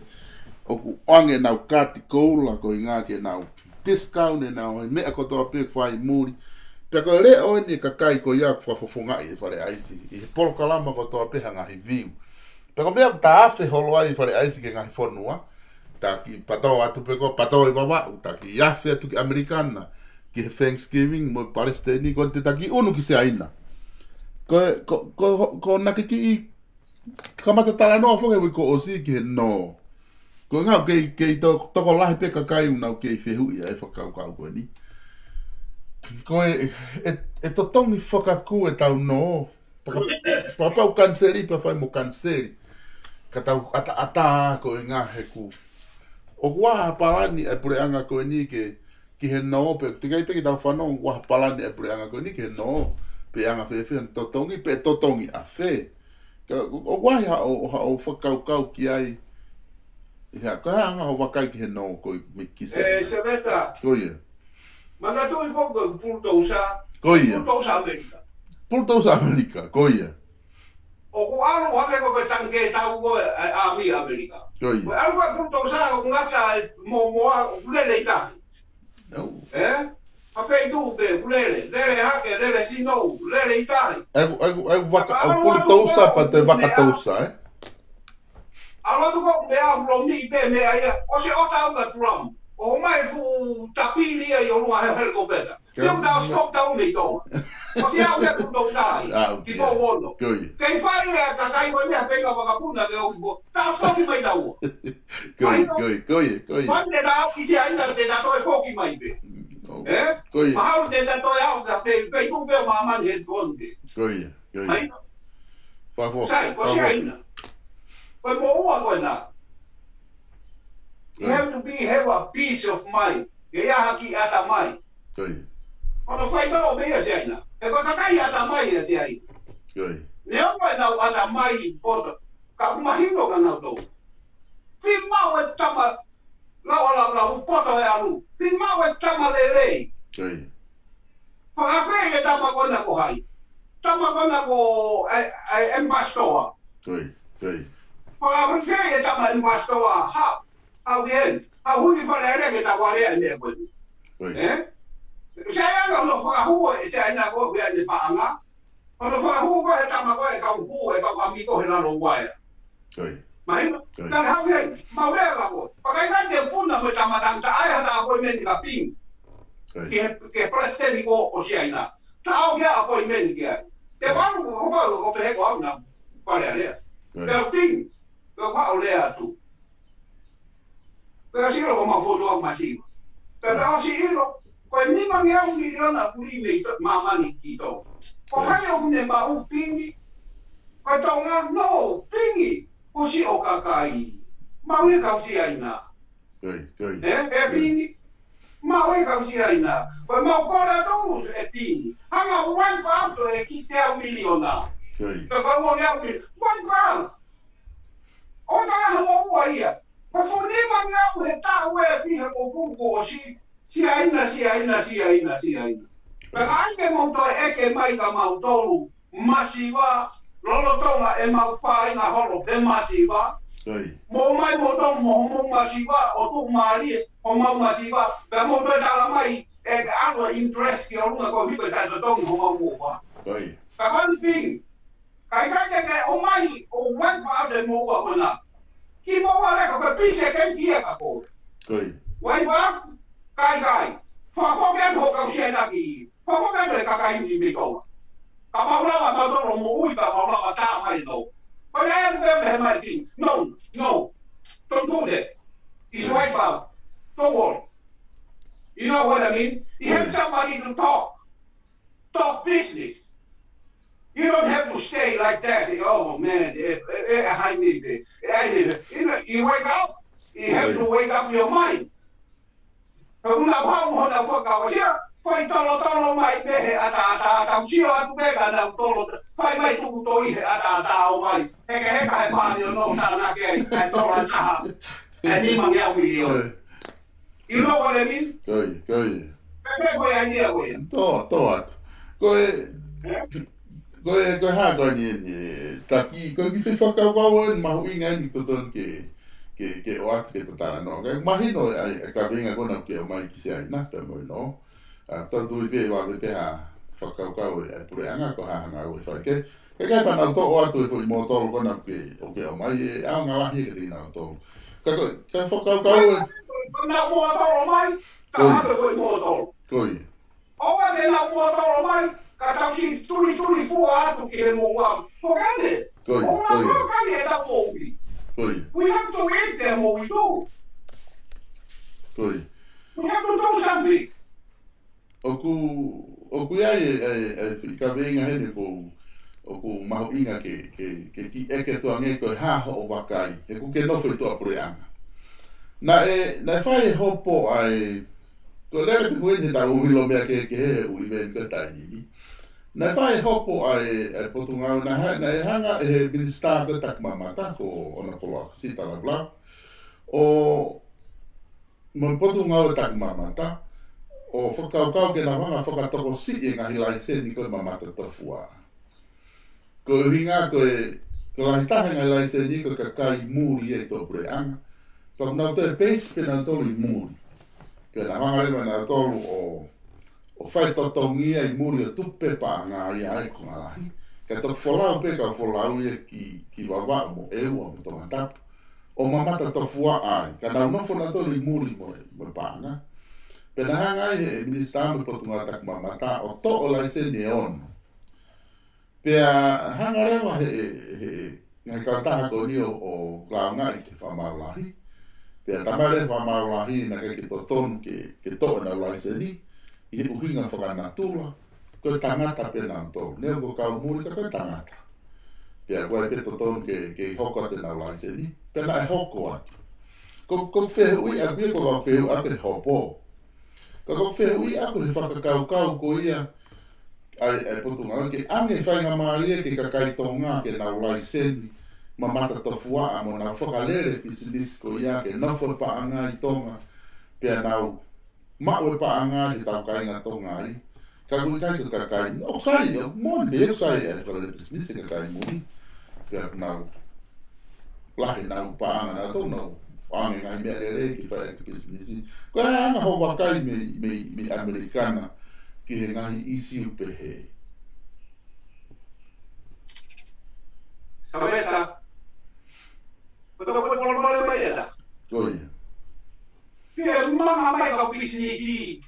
ʻOku ʻoange ʻenau kaati koula ko e ngā ke nau discount ʻenau meʻa kotoa pē fai muli. Pea ko e leʻo eni e kakai ko ia ʻoku fakafofongaʻi e Fale ʻAisi. ʻI he polokalama kotoa pē ha ngaahi view. Pea ko e meʻa ʻoku ta afe holo ai Fale ʻAisi ki he ngaahi fonua. Ta ki pato atu pē ko, pato ʻi Vavaʻu, ta ki afe atu ki ʻAmelika na, ki he Thanksgiving, mo e Palesitaini, ko e te taki ʻunu ki Siaina. Ko, ko, ko, ko na ke kiʻi kamata talanoa foki ʻi he uike kuo ʻosi ki he nō. Ko e ngā kei, kei to, tokolahi pē kakai ʻoku nau kei fehuʻi ʻa e fakakaukau ko eni. Ko e, e, e totongi fakakū e tau nō, Paka-, pau kaniseli, pea fai mo kaniseli. Ka tau ʻataʻatā ko e ngā heku. ʻOku ʻi ai ha palani e puleʻanga ko eni ke, ki he nō, pe, teʻeki ai pē ke tau fanongo ʻoku ʻi ai ha palani ʻa e puleʻanga ko eni ki he nō, pe ʻe anga fēfē hono totongi, pe totongi ʻafē. Ka, ʻoku ʻi ai haʻo, haʻo fakakaukau ki ai. ʻI he, ko e hā ʻa hoʻo vakai ki he nō ko ē mei Kisai? ʻE, Sylvester. Ko ia. Manatuʻi foki ko e pulutousa. Ko ia. Pulutousa ʻAmelika. Pulutousa ʻAmelika, ko ia. ʻOku ʻalu hake ko e tangikē tau ko ē ʻa e ʻāmī ʻAmelika. Ko ia. Ko e ʻalu ko ē pulutousa ʻoku ngata e mōmoa ʻoku lele ʻi tahi. ʻE? ʻA pē ʻi tuʻa pē, ʻoku lele, lele hake, lele sino, lele ʻi tahi. ʻAi, ʻai, ʻai, vaka, ʻa e pulutousa pea toe vakatousa, ʻe? ʻAlu atu ko e meʻa ʻoku lomiʻi pē meʻa ia, ʻosi ʻota ʻa Trump. ʻOmai fuʻu tapili ia ʻi ʻolunga he helikopeta. Ke- Siu tau stop tau mei tō. ʻOsi ʻa e pulutousa ia, ʻa, ki ia. Ko ono. Ko ia. Kei fai lea kakai ko eni ʻa e penga vakapuna ke ʻoku ko. Tau stop mai tau. Ko ia, ko ia, ko ia, ko ia. Pande na au ki Siaina te na toe poki mai pē. Mm, ʻo. ʻE? Ko ia. Mahalo te na toe au ka pe, pe tu pe māmani he konde. Ko ia, ko ia. Mai. Fafo, Sai, ko fafo. Siaina. Ko e moʻua ko ena. You Ko ia. have to be, have a peace of mind. Ke ʻi ai ha kiʻi ʻatamai. Ko ia. Ko hono faitoʻo pē ia Siaina. He ko e kakai ʻatamai ia Siaina. Ko ia. Neongo ʻenau ʻatamai poto. Ka ʻoku mahino kia nautolu. Fiemaʻu e tama lau ʻa lau lau poto e ʻalu. Fiemaʻu e tama lelei. Ko ia. Fakaafeʻi e tama ko ena ko hai. Tama ko ena ko e, e, e pasitoa. Ko ia, ko ia. Fakaafeʻi e tama e pasitoa. Ha, ha ui en. Ha hui Fale Alea ke ta wale ai meʻa ko eni. Ko ia. ʻE? Sai ange hono fakahū e Siaina ko ē ʻi he paʻanga. Hono fakahū ko ē he tama ko ē kau hū, e kau ʻamiko he lalo uaea. Ko ia. Mahino? Ko ia. Ka hau hei, mau lea ka ko. Pea ʻikai ke puna mo e tama tangata ʻai ha ta appointment ka ping. Ko ia. Ki he, ki he palesiteni ko ē ʻo Siaina. Ta ʻoku ʻi ai appointment ki ai. Te Ko ia. Wanu ko, ko, ko pehē ko au na Fale Alea. Ko ia. Te ping. Ko au lea atu. Pea ʻosi ʻilo ko mau fotu au masiva. Pea ʻosi ʻilo, ko e nimangeau miliona ʻoku lī mei to-, māmani ki Tonga. Ko hai ʻoku ne maʻu pingi? Ko Tonga, no, pingi. Ko siʻo kakai. Maʻu ʻe kau Siaina. Ko ia, ko ia. ʻE, ʻe pingi. Maʻu ʻe kau Siaina. Ko e mau kole atu ʻe pingi. Hanga ʻo wipe out e kiʻi teau miliona. Ko ia. Pea kau ʻo ngeau miliona. Wipe out. ʻO ka ha moʻua ia. Ko e fuʻu nimangeau he taʻu ʻe fiha ko ē kuo ʻosi. Siaina, Siaina, Siaina, Siaina. Pea ʻai ke mau toe ʻeke mai kia mautolu masiva, lolotonga ʻemau fāinga holo he masiva. Ko ia. Mou ʻomai moutolu mo homou masiva, ʻo tuʻumālie homau masiva. Pea mou toe tala mai, ʻe ʻalu e interest ki ʻolunga ko e hiko e taʻetotongi homau moʻua. Ko ia. Ka one thing, ka ʻikai ke ke ʻomai ʻo wipe out e moʻua ko ena. Kiʻi moʻua leka ko e pisi ʻe kei kia ka ko. Ko ia. Wipe out, ka ʻikai. Fakafoki atu ho kau Siaina ki. Fakafoki atu e kakai ni mei Tonga. Ka mau lava mautolu moʻui ka mau lava tā mai no. Ko ia ʻe pehē mai ki. No, no. Don't do that. It's wipe out. Don't worry. You know what I mean? You have Yeah. somebody to talk. Talk business. You don't have to stay like that. Oh man, e, e, e, ʻai mei pē. E, ʻai mei pē. You know, you wake up, you have to Right. wake up your mind. Ka kuna pau mo na fakaʻosia, fai tolotolo mai pē he ʻataʻatā, tau sio atu pē ka nau tolo, fai mai tuku toi he ʻataʻatā ʻo mai. Heka heka he pāni ʻo no tānaki ai, ʻai tolo ʻe taha. ʻE nimangeau miliona. Right. You know what I mean? Ko ia, ko ia. Pea, pea ko e ʻai ia ko ia. Tō, tō atu. Ko e, Eh? ko e, ko e hā ko eni eni, e, taki, ko e kiʻi fakakaukau eni mahuʻinga eni totonu ke, ke, ke ʻoatu ke tatala no. Ka mahino e, e kaveinga ko ena ke ʻomai ki Siaina, pea mo e no. ʻA, tau tui pē ʻe vave pē ha fakakaukau e, e puleʻanga ko e hā hanga ʻo e fai ke. Ke kai pea nau toʻo atu e foʻi mōtolo ko ena ke, ʻoku ke ʻomai e, ʻaonga lahi ke te nau toʻo. Ka ko, ka fakakaukau e. Ko ena mōtolo mai, ka Ko ia. hake foʻi mōtolo. Ko ia. ʻOua ke nau mōtolo mai, ka tau siʻi tulituli fua atu ki he moʻua. Ko kene. Ko ia, ʻOua ko ia. ko kene e tau moʻui. Ko ia. We have to eat their moʻui too. Ko ia. We have to do something. ʻOku, ʻoku ʻi ai e, e, e, e kaveinga heni ʻoku, ʻoku mahuʻinga ke, ke, ke kiʻi ʻeke atu ange ko e hā hoʻo vakai, he ʻoku ke nofo ʻi tuʻa puleʻanga. Naʻe, naʻe fai e hopo ʻa e, Ko e lele pē ko eni he tau ʻilo meʻa kehekehe he ʻū ʻīmeili ko e taimi ni. Naʻe fai e hopo ʻa e, ʻa e Potungāue, naʻe ha-, naʻe hanga ʻe he minisitā ko ē Takumamata, ko Honourable Sita Lavulavu, ʻo mo e Potungāue Takumamata, ʻo fakakaukau ke nau hanga fakatokosiʻi e ngaahi laiseni ko ē mamata tofuaʻa. Ko e ʻuhinga ko e, ko e lahi taha e ngaahi laiseni ko e kakai muli ʻi tuʻapuleʻanga. Pea ʻoku nau toe peisi pē nautolu ʻi muli. Pea nau hanga leva nautolu ʻo, ʻo fai totongi ia ʻi muli ʻo tupu pē paʻanga ia ʻa e konga lahi. Kae toki folau pē kau folau ia ki, ki Vavaʻu mo ʻEua mo Tongatapu. ʻO mamata tofuaʻa ai. Ka nau nofo nautolu ʻi muli mo, mo paʻanga. Pea naʻe hanga ai he minisitā mo e Potungāue Takumamata ʻo toʻo laiseni ʻe ono. Pea hanga leva he, he, he ngaahi kautaha ko eni ʻo, ʻo lāungaʻi ki he fakamaau lahi. Pea talamai leva fakamaau lahi naʻe ʻikai ke totonu ke, ke toʻo ʻenau laiseni, ʻi he ʻuhinga fakanatula, ko e tangata pē nautolu. Neongo ko e kau muli ka ko e tangata. Pea ʻoku ʻikai pē totonu ke, ke hoko atu ʻenau laiseni. Pea naʻe hoko atu. Ko, ko e fehuʻi ʻaku ia ko e fehuʻi ʻaku he hopo. Ka ko e fehuʻi ʻaku he fakakaukau ko ia ʻa e, ʻa e Potungāue ke ʻoange faingamālie ki he kakai Tonga ke nau laiseni mamata tofuaʻa mo nau fakalele pisinisi ko ia ke nofo paʻanga ʻi Tonga pea nau maʻu e paʻanga ʻi he tau kāinga Tonga ai. Ka ʻoku ʻikai ko e kakai, ʻoku sai, ʻoku moʻoni, ʻoku sai e fakalele pisinisi e kakai muli. Pea nau lahi ʻenau paʻanga nautolu nau ʻoange ngaahi meʻa lelei ke fai ʻaki e pisinisi. Ko e hā e anga hoʻo vakai mei, mei, mei ʻAmelika na ki he ngaahi ʻīsiu pehē? Ka mesa, ko tau pole pole mai ʻeta. Ko ia. Pea manga mai kau pisinisi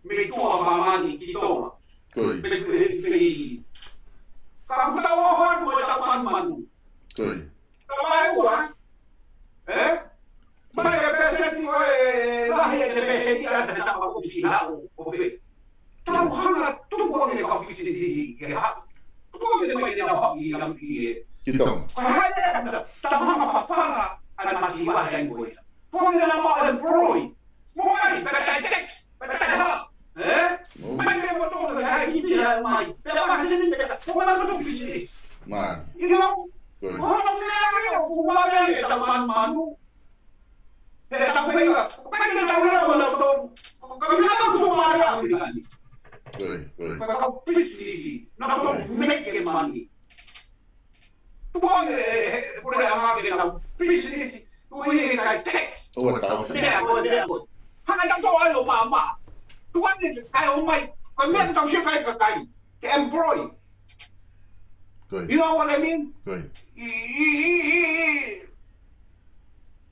mei tuʻa ʻo māmani ki Tonga. Ko ia. Pea, pea, pea, ka ʻoku tau ʻoho atu mo ʻetau manumanu. Ko ia. Ka mai ua, ē? Mai e peseti ʻo e lahi e peseti ʻa e tama ko si hao, ʻo pē. Tau hanga tuku ange kau pisinisi ke ha. Tuku ange mai ke nau haʻu ʻi ʻapi ē. Ki Tonga. Ko hai e, tau hanga fafanga ʻa e masiva he taimi ko ia. Tuku ange ke nau maʻu employ. Mo mai, pea taʻe tax, pea taʻe hā. Ē? Mo. Mai ke mo tō, pea hai ki te hai mai. Pea mahasini, pea, mo mai mo tō business. Mai. You know? Ko ia. Ko hono meʻa ia, ʻoku vale ʻetau manumanu. He tau feinga, ʻikai ke tau lea mo nautolu. Ka mea tau tō mai ʻa Amerika ni. Ko ia, ko ia. Ko e kau pisinisi. Nautolu make money. Tuku ange, ē, ē, ē, puleʻanga ke nau pisinisi. Tuku ange ʻikai tax. ʻOua tau. Pea, ʻoua tau. Hanga tau tō ai ʻo māmā. Tuku ange ke kai ʻo mai. Ko e meʻa tau sio kai kakai. Ke employ. Ko ia. You know what I mean? Ko ia. ʻI, ʻi, ʻi, ʻi, ʻi.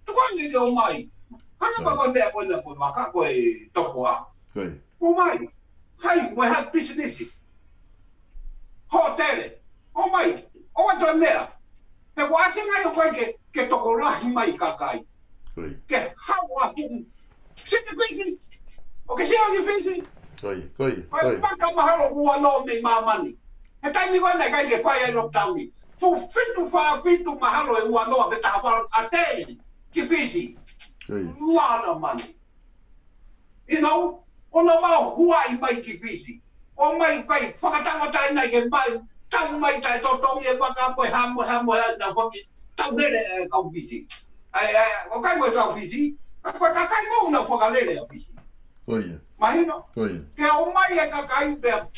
Tuku ange ke ʻomai. Hanga ko ia. Ko e meʻa ko ena ko e maka ko e tokoa. Ko ia. ʻOmai. Hai, mo e hā e pisinisi. Hōtele. ʻOmai. ʻOua toe meʻa. He ʻoku ʻasi ngai ʻoku ʻikai ke, ke tokolahi mai kakai. Ko ia. Ke haʻu ʻa fuʻu. Siki pisi. ʻOkú ke sio ki Fisi. Ko ia, ko ia, ko ia. Ko e paka mahalo ua noa mei māmani. He taimi ko ena ʻikai ke fai ai lockdown ni. Fuʻu fitu fā fitu mahalo e ua noa pe taha valu a day ki Fisi. Ko ia. Lot of money. You know? ʻO nau mau huaʻi mai ki Fisi. ʻOmai kai fakatauʻatāina ke mai, tau mai taʻetotongi e vaka mo e hā mo e hā mo e hā, nau faki tau lele e kau Fisi. ʻAi, ʻai, ʻoku ʻikai mo e kau Fisi, ka ko e kakai mo nau fakalele ʻa Fisi. Ko ia. Mahino? Ko ia. Ke ʻomai e kakai pea.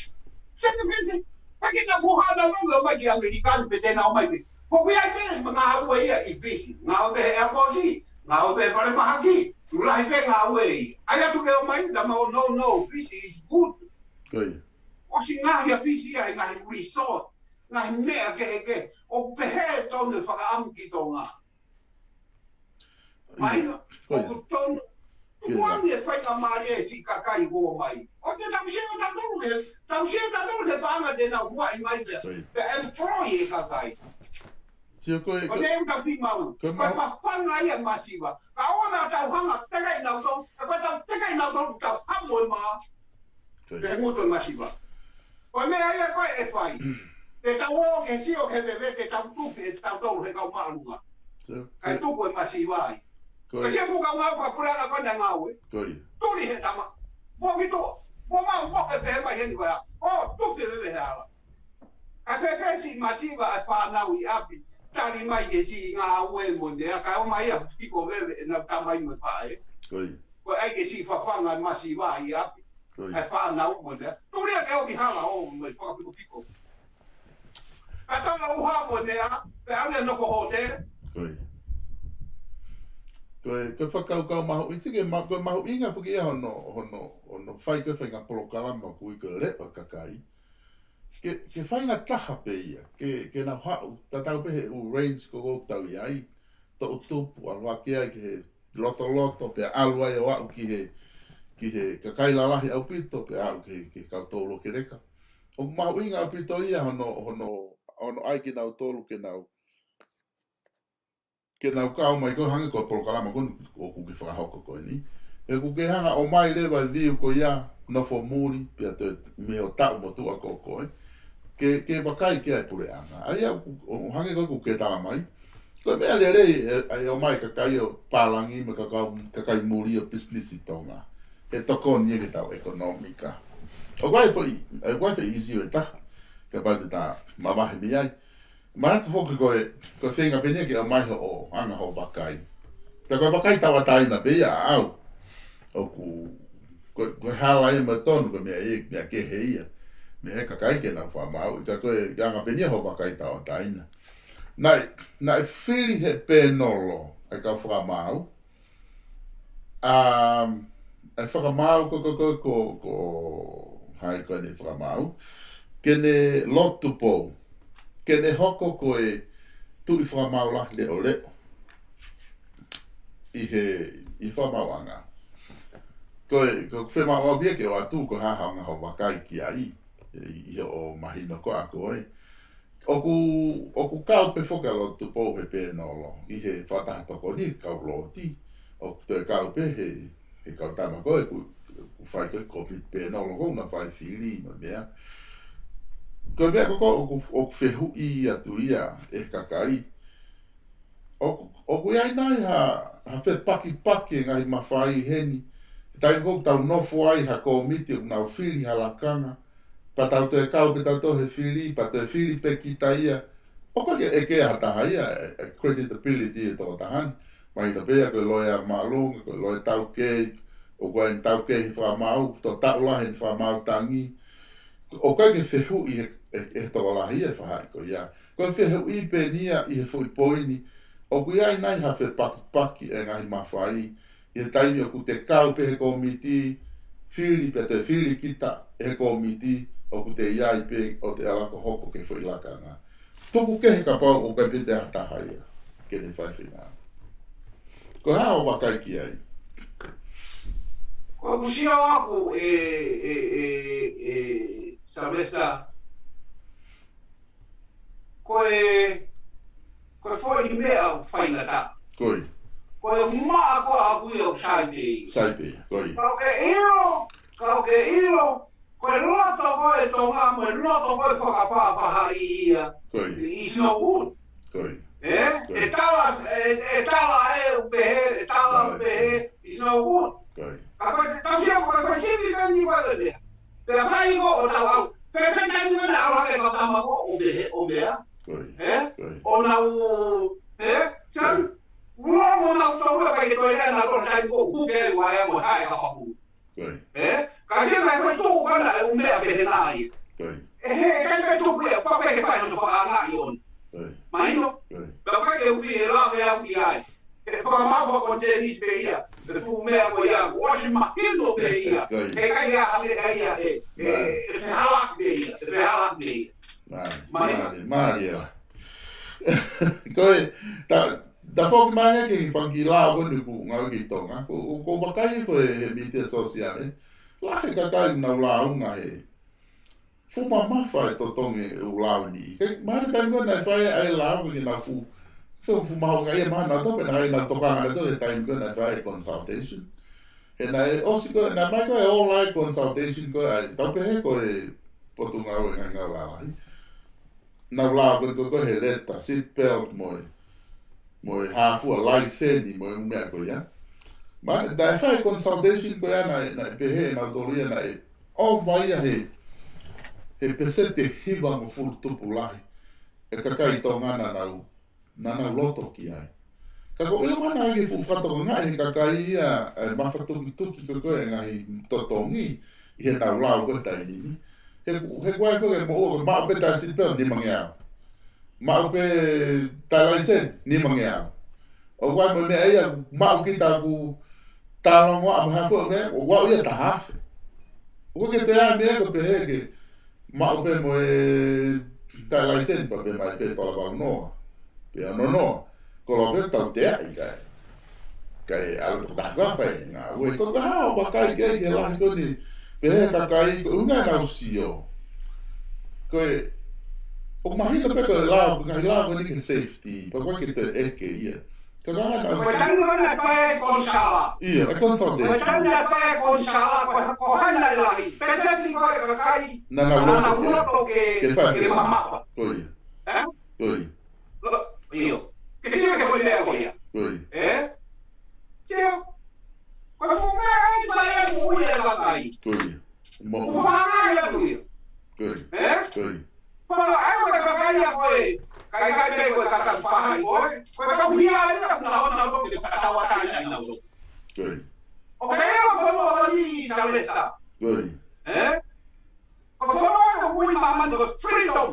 Siki pisi, ka ke na fuha na no lo mai ki ʻAmelika ni pe te na ʻomai pē. Ko ia pē ma ngā ue ia ʻi Fisi. Ngā ue he airport, ngā ue he falemahaki. Lahi pē ngā ue ia. ʻAi atu ke ʻomai, na mau no, no, Fisi is good. Ko ia. ʻOsi ngaahi ʻa Fisi ʻa e ngaahi resort, ngaahi meʻa kehekehe, ʻoku pehē tonu e fakaʻamu ki Tonga. Mahino, ko ia. ʻOku tonu. Ko ia. Tuku ange e faingamālie e siʻi kakai ʻoku ō mai. ʻOku te tau sio tautolu he, tau sio tautolu he paʻanga te nau huaʻi mai pea. Ko ia. Pea employ e kakai. Sio ko e, ko e meʻa ʻoku tau fiemaʻu. Ko e, ko e mau- fafanga ia masiva. Ka ʻoua naʻa tau hanga teka ʻi nautolu, ʻe ko e tau teka ʻi nautolu tau hamu e mā. Ko ia. Pea ngutu e masiva. Ko e meʻa ia ko ē ʻe fai. Te tau ō ke sio ke veve te tau tupi ʻe tautolu he kau māʻolunga. Sio. Kae tuku e masiva ai. Ko ia. Ka se kuka ngau ka pura na ko na ngau e. Ko ia. Tuli he tama. Mo ki to. Mo ma mo e pe ma he ni ko ia. O, tu pe pe he ala. Ka pe pe si masiva e fānau ʻi ʻapi. Tali mai ke si ngau e mo ne. A ka o mai a piko veve e na tamai mo e pae. Ko ia. Ko ai ke si fafanga masiva ʻi ʻapi. Ko ia. E fānau mo ne. Tuli a ke o ki hala o mo e pakapikopiko. Ka tala uha mo ne a, pe ane no ko hote. Ko ia. Ko e, ko e fakakaukau mahuʻi, tike ma-, ko e mahuʻinga foki ia hono, hono, hono fai ko e faʻahinga polokalama kui ko e leʻo kakai. Ke, ke faʻahinga taha pē ia, ke, ke nau haʻu, tatau pē he ʻū range ko ʻoku tau ʻi ai, toʻutupu, ʻalu hake ai ki he lotoloto, pea ʻalu ai ʻo aʻu ki he, ki he kakai lalahi ʻaupito, pea aʻu ki he, ki he kau toulokeleka. ʻOku mahuʻinga ʻaupito ia hono, hono, hono ʻai kinautolu ke nau, ke nau kau mai ko e hangē ko e polokalama ko eni ʻoku ke fakahoko ko eni. He ʻoku ke hanga ʻo ʻomai leva e view ko ia, nofo muli, pea toe mei ho taʻu motuʻa ko koe. Ke, ke vakai ki ai e puleʻanga. ʻA ia ʻoku, ʻo hangē ko ē ʻoku ke tala mai. Ko e meʻa lelei, ʻe, ʻe ʻomai kakai ʻo pālangi mo e kakai, kakai muli ʻo business ʻi Tonga. ʻE tokoni ia ki heʻetau ʻekonōmika. ʻOku ʻi ai e foʻi, ʻoku ʻi ai e foʻi ʻīsiu ʻe taha. Kapau te ta mavahe mei ai. Manatu foki ko e, ko e feinga pē eni ia ke ʻomai hoʻo anga hoʻo vakai. Ka ko e vakai tauʻatāina pē ia ʻaʻau. ʻOku, ko, ko e hala ia mo e tonu, ko e meʻa ia, meʻa kehe ia. Meʻa he kakai ke nau fakamaau, ka ko e anga pē eni ia hoʻo vakai tauʻatāina. Naʻe, naʻe fili he pēnolo, ʻa e kau fakamaau. Um, ʻa e fakamaau ko, ko, ko, ko, ko, hai ko eni fakamaau. Ke ne lotu pou. Ke ne hoko ko e tuʻi fakamaau lahi leʻoleʻo. ʻI he, ʻi he fakamaauʻanga. Ko e, ko e fiemaʻu au ia ke ʻoatu ko e hā hoʻo anga hoʻo vakai ki ai. ʻI, ʻi hoʻo mahino ko ā ko ē. ʻOku, ʻoku kau pē foki ʻa Lotupou he pēnolo, ʻi he fakataha tokoni kau loti, ʻoku toe kau pē he, he kau tama ko ē, ʻoku, ʻoku fai ko ē ko e pēnolo ko ē naʻa fai fili mo e meʻa. Ko e meʻa ko ē ʻoku, ʻoku fehuʻi atu ia ʻe he kakai, ʻOku, ʻoku ʻi ai nai ha, ha fepakipaki e ngaahi mafai heni. Taimi ko ē ʻoku tau nofo ai ha kōmiti ʻoku nau fili ha lakanga. Pea tau toe kau pē tautolu he fili, pea toe fili pē kita ia. ʻOku ʻikai ke ʻeke ʻe ha taha ia, e, e credibility e tokotaha ni. Mahino pē ia ko e loea māʻolunga, ko e loea taukei, ʻoku ʻi ai e taukei he fakamaau, tō taʻu lahi he fakamaau tangi. ʻOku ʻikai ke fehuʻi ʻe, ʻe, ʻe he tokolahi e faʻahi ko ia. Ko e fehuʻi pē eni ia ʻi he foʻi poini, ʻoku ʻi ai nai ha fepakipaki e ngaahi mafai, ʻi he taimi ʻoku te kau pē he kōmiti, fili pē te fili kita ʻe he kōmiti, ʻoku te ʻi ai pē ʻo te ala ko ē ʻo hoko ko e foʻi lakanga. Tuku kehe kapau ʻoku ʻikai pē te ʻi ai ha taha ia, ke ne fai fina. Ko e hā hoʻo vakai ki ai? Ko ʻeku sio ʻaʻaku ē, ē, ē, ē, Sylvester, ko e, ko e foʻi meʻa ʻoku faingataʻa. Ko ia. Ko e maʻa ko ē ʻaʻaku ia ʻoku sai pē ia. Sai pē ia, ko ia. Ka ʻoku ke ʻilo, ka ʻoku ke ʻilo, ko e loto ko ē Tonga mo e loto ko ē fakapapahali ia. Ko ia. It's no good. Ko ia. Ē? Ko ia. ʻE tala, ʻe, ʻe tala ē ʻoku pehē, ʻe tala ʻoku pehē, it's no good. Ko ia. Ka ko e, ka sia ko e, ko e sivi pē ni ko e meʻa. Pea fai ko ʻo tau au. Pe, pe taimi ko ē naʻe ʻalu hake e kau tama ko ē ʻo meʻa, ʻo meʻa. Ko ia. Ē? Ko ia. ʻO nau, ē? Sai. Ko ia. Ua mo nau tau ua kai ke toe lea na ko e taimi ko ē ʻoku ke ua ea mo hae ka papu. Ko ia. Ē? Ka sia mai ko e tuʻu kana e ʻū meʻa pehē nai. Ko ia. ʻE he, ʻikai pē tuku ia, pea ko e ke fai hono fakaangaʻi ʻona. Ko ia. Mahino? Ko ia. Pea ko e ke ui e lave au ki ai. He fakamaau fakakoniteni pē ia. He fuʻu meʻa ko ia. Washing mahino pē ia. Ko ia. He ʻikai ha meʻa ia he, he, he fehalaaki pē ia. He fehalaaki pē ia. Mālie, mālie, mālie ā. Ko e, ta, ta foki mai ē ki he fanga kiʻi lao ko eni ʻoku ngāue ki Tonga. Ko, ko, ko e vakai ko ē he mītia sōsiale. Lahi e kakai ʻoku nau lāunga he fuʻu mamafa e totongi e ʻū lao ni. Ke, mahalo taimi ko ē naʻe fai ai e lao ko ē ke nau fuʻu, fuʻu, fuʻu mahuʻinga ia mahalo naʻa tau pē naʻa nau tokanga naʻa tau he taimi ko ē naʻe fai ai e consultation. He naʻe ʻosi ko ē, naʻe mai ko ē ʻo ʻai e consultation ko ē ʻa e, tau pehē ko e Potungāue Ngaahi Ngāue Lalahi. Nau lao ko ē ko ē he leta, seat belt mo e mo e hā fua laiseni, mo e ʻū meʻa ko ia. Ma, naʻe fai consultation ko ia naʻe, naʻe pehē ʻe nautolu ia naʻe ʻova ia he, he pēseti ʻe hivangofulu tupu lahi ʻa e kakai Tonga naʻa nau, naʻa nau loto ki ai. Ka ko e ʻuhinga ia ke fuʻu fakatokangaʻi he kakai ia, ʻa e mafatukituki ko ē ʻa e ngaahi totongi ʻi heʻenau lau ko ē he taimi ni. He, he ko e fai ko ē ke moʻua, ko e maʻu pē taʻe sipeo, nimangeau. Maʻu pē taʻe laiseni, nimangeau. ʻOku ʻi ai mo e meʻa ia, maʻu kita ʻoku talongoaʻa mo e hā fua meʻa, ʻoku ʻi ai ia taha afe. ʻOku ʻikai ke toe ʻi ai meʻa ko e pehē ke maʻu pē mo e taʻe laiseni pea pehē mai pē tola valu noa, pē ono noa. Ko e lau pē tautea ʻikai. Kae ʻalu tokotaha ko ē ʻo fai e ngāue. Ko e hā ʻoku vakai ki ai he lahi ko eni, pehē kakai, ko e ʻuhinga ʻenau sio. Ko e, ʻoku mahino pē ko e lau, ko e ngaahi lau ko eni ki he safety, pea ʻoku ʻikai ke toe ʻeke ia. Ka ko e ʻuhinga ʻenau sio. Ko e taimi naʻe fai e konsala. ʻIo, e konsala. Ko e taimi naʻe fai e konsala, ko e, ko hai naʻe lahi. Pēseti ko ē ʻa e kakai naʻa nau loto ke, naʻa nau loto ke, ke fai, ke mamapa. Ko ia. Ē? Ko ia. Lo-, ʻio. Ke sio ki he foʻi meʻa ko ia. Ko ia. Ē? Sio. Ko e fuʻu meʻa ʻeni ʻoku ʻi ai e moʻui ʻa e kakai. Ko ia. Mo. ʻOku faʻa ʻi ai ʻa ia. Ko ia. Ē? Ko ia. Faʻa ʻi ai e kakai ia ko ē. Kae ʻikai pē ko e kakai faʻahi ko ē. Ko e kau hia ia ʻoku nau ō ʻo nau loto ke fakatauʻatāinaʻi ʻenau loto. Ko ia. ʻOku ʻi ai e fonua ʻi Salesa. Ko ia. Ē? Ko e fonua ʻoku ui ʻe māmani ko e freedom.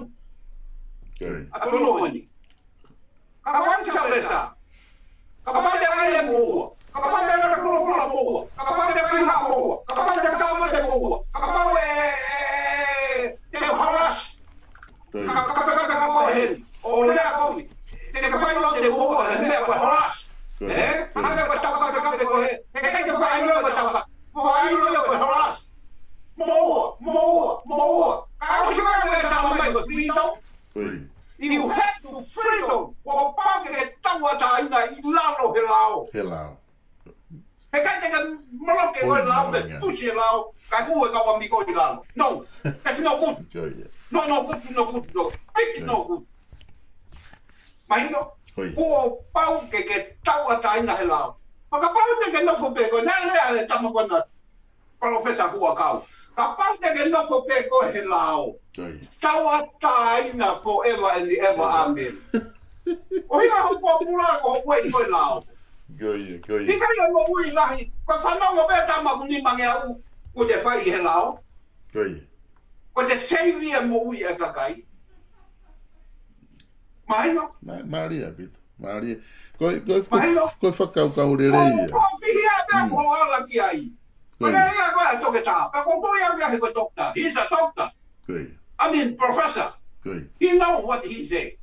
Ko ia. ʻA e fonua ni. Kapau ʻe ʻi Salesa. Kapau te ʻai e moʻua. Kapau te ʻai e kulokula moʻua. Kapau te kaihaʻa moʻua. Kapau te tāmate moʻua. Kapau ʻe, ʻe, ʻe, te harass. Ko ia. Ka, ka, ka, ka, ka, ka, ko heni. ʻO lea kovi. Te ka fai lo te moʻua, he meʻa ko e harass. Ko ia. Ē? Ko ia. Hanga ko e tau ka, ka, ka, ko he. He, he, he, fai lo ko e tau ka. Fai lo ko e harass. Moʻua, moʻua, moʻua. Ka ʻosi mai ko e tau mai ko e freedom. Ko ia. You have to freedom. Kuo pau ke ke tauʻatāina ʻi lalo he lao. He lao. He ʻikai te ke moloki e lao pē, fusi e lao, kae hū e kau ʻamiko ʻi lalo. No, that's no good. Ko ia. No, no good, no good, no. Big no good. Mahino? Ko ia. Kuo pau ke ke tauʻatāina he lao. Pea kapau te ke nofo pē koe, naʻe lea e tama ko ena, Palōfesa Huʻakau. Kapau te ke nofo pē koe he lao. Ko ia. Tauʻatāina forever and ever, amen. ʻOku ʻi ai hoʻo pōpula ko hoʻo ueʻi ko e lao. Ko ia, ko ia. ʻIkai ha moʻui lahi. Ko e fanongo pē tama ʻoku nimangeau, ʻoku te fai he lao. Ko ia. ʻOku te save e moʻui ʻa e kakai. Mahino? Ma-, mālie ʻaupito. Mālie. Ko e, ko e, ko e, mahino? Ko e fakakaukau lelei ia. Ko, ko e fihi ia pea, mm, ko e ala ki ai. Ko ia. Ko e ia ko e toketā. Pea ko e ko ia pea he ko e doctor. He's a doctor. Ko ia. I mean, professor. Ko ia. He know what he say.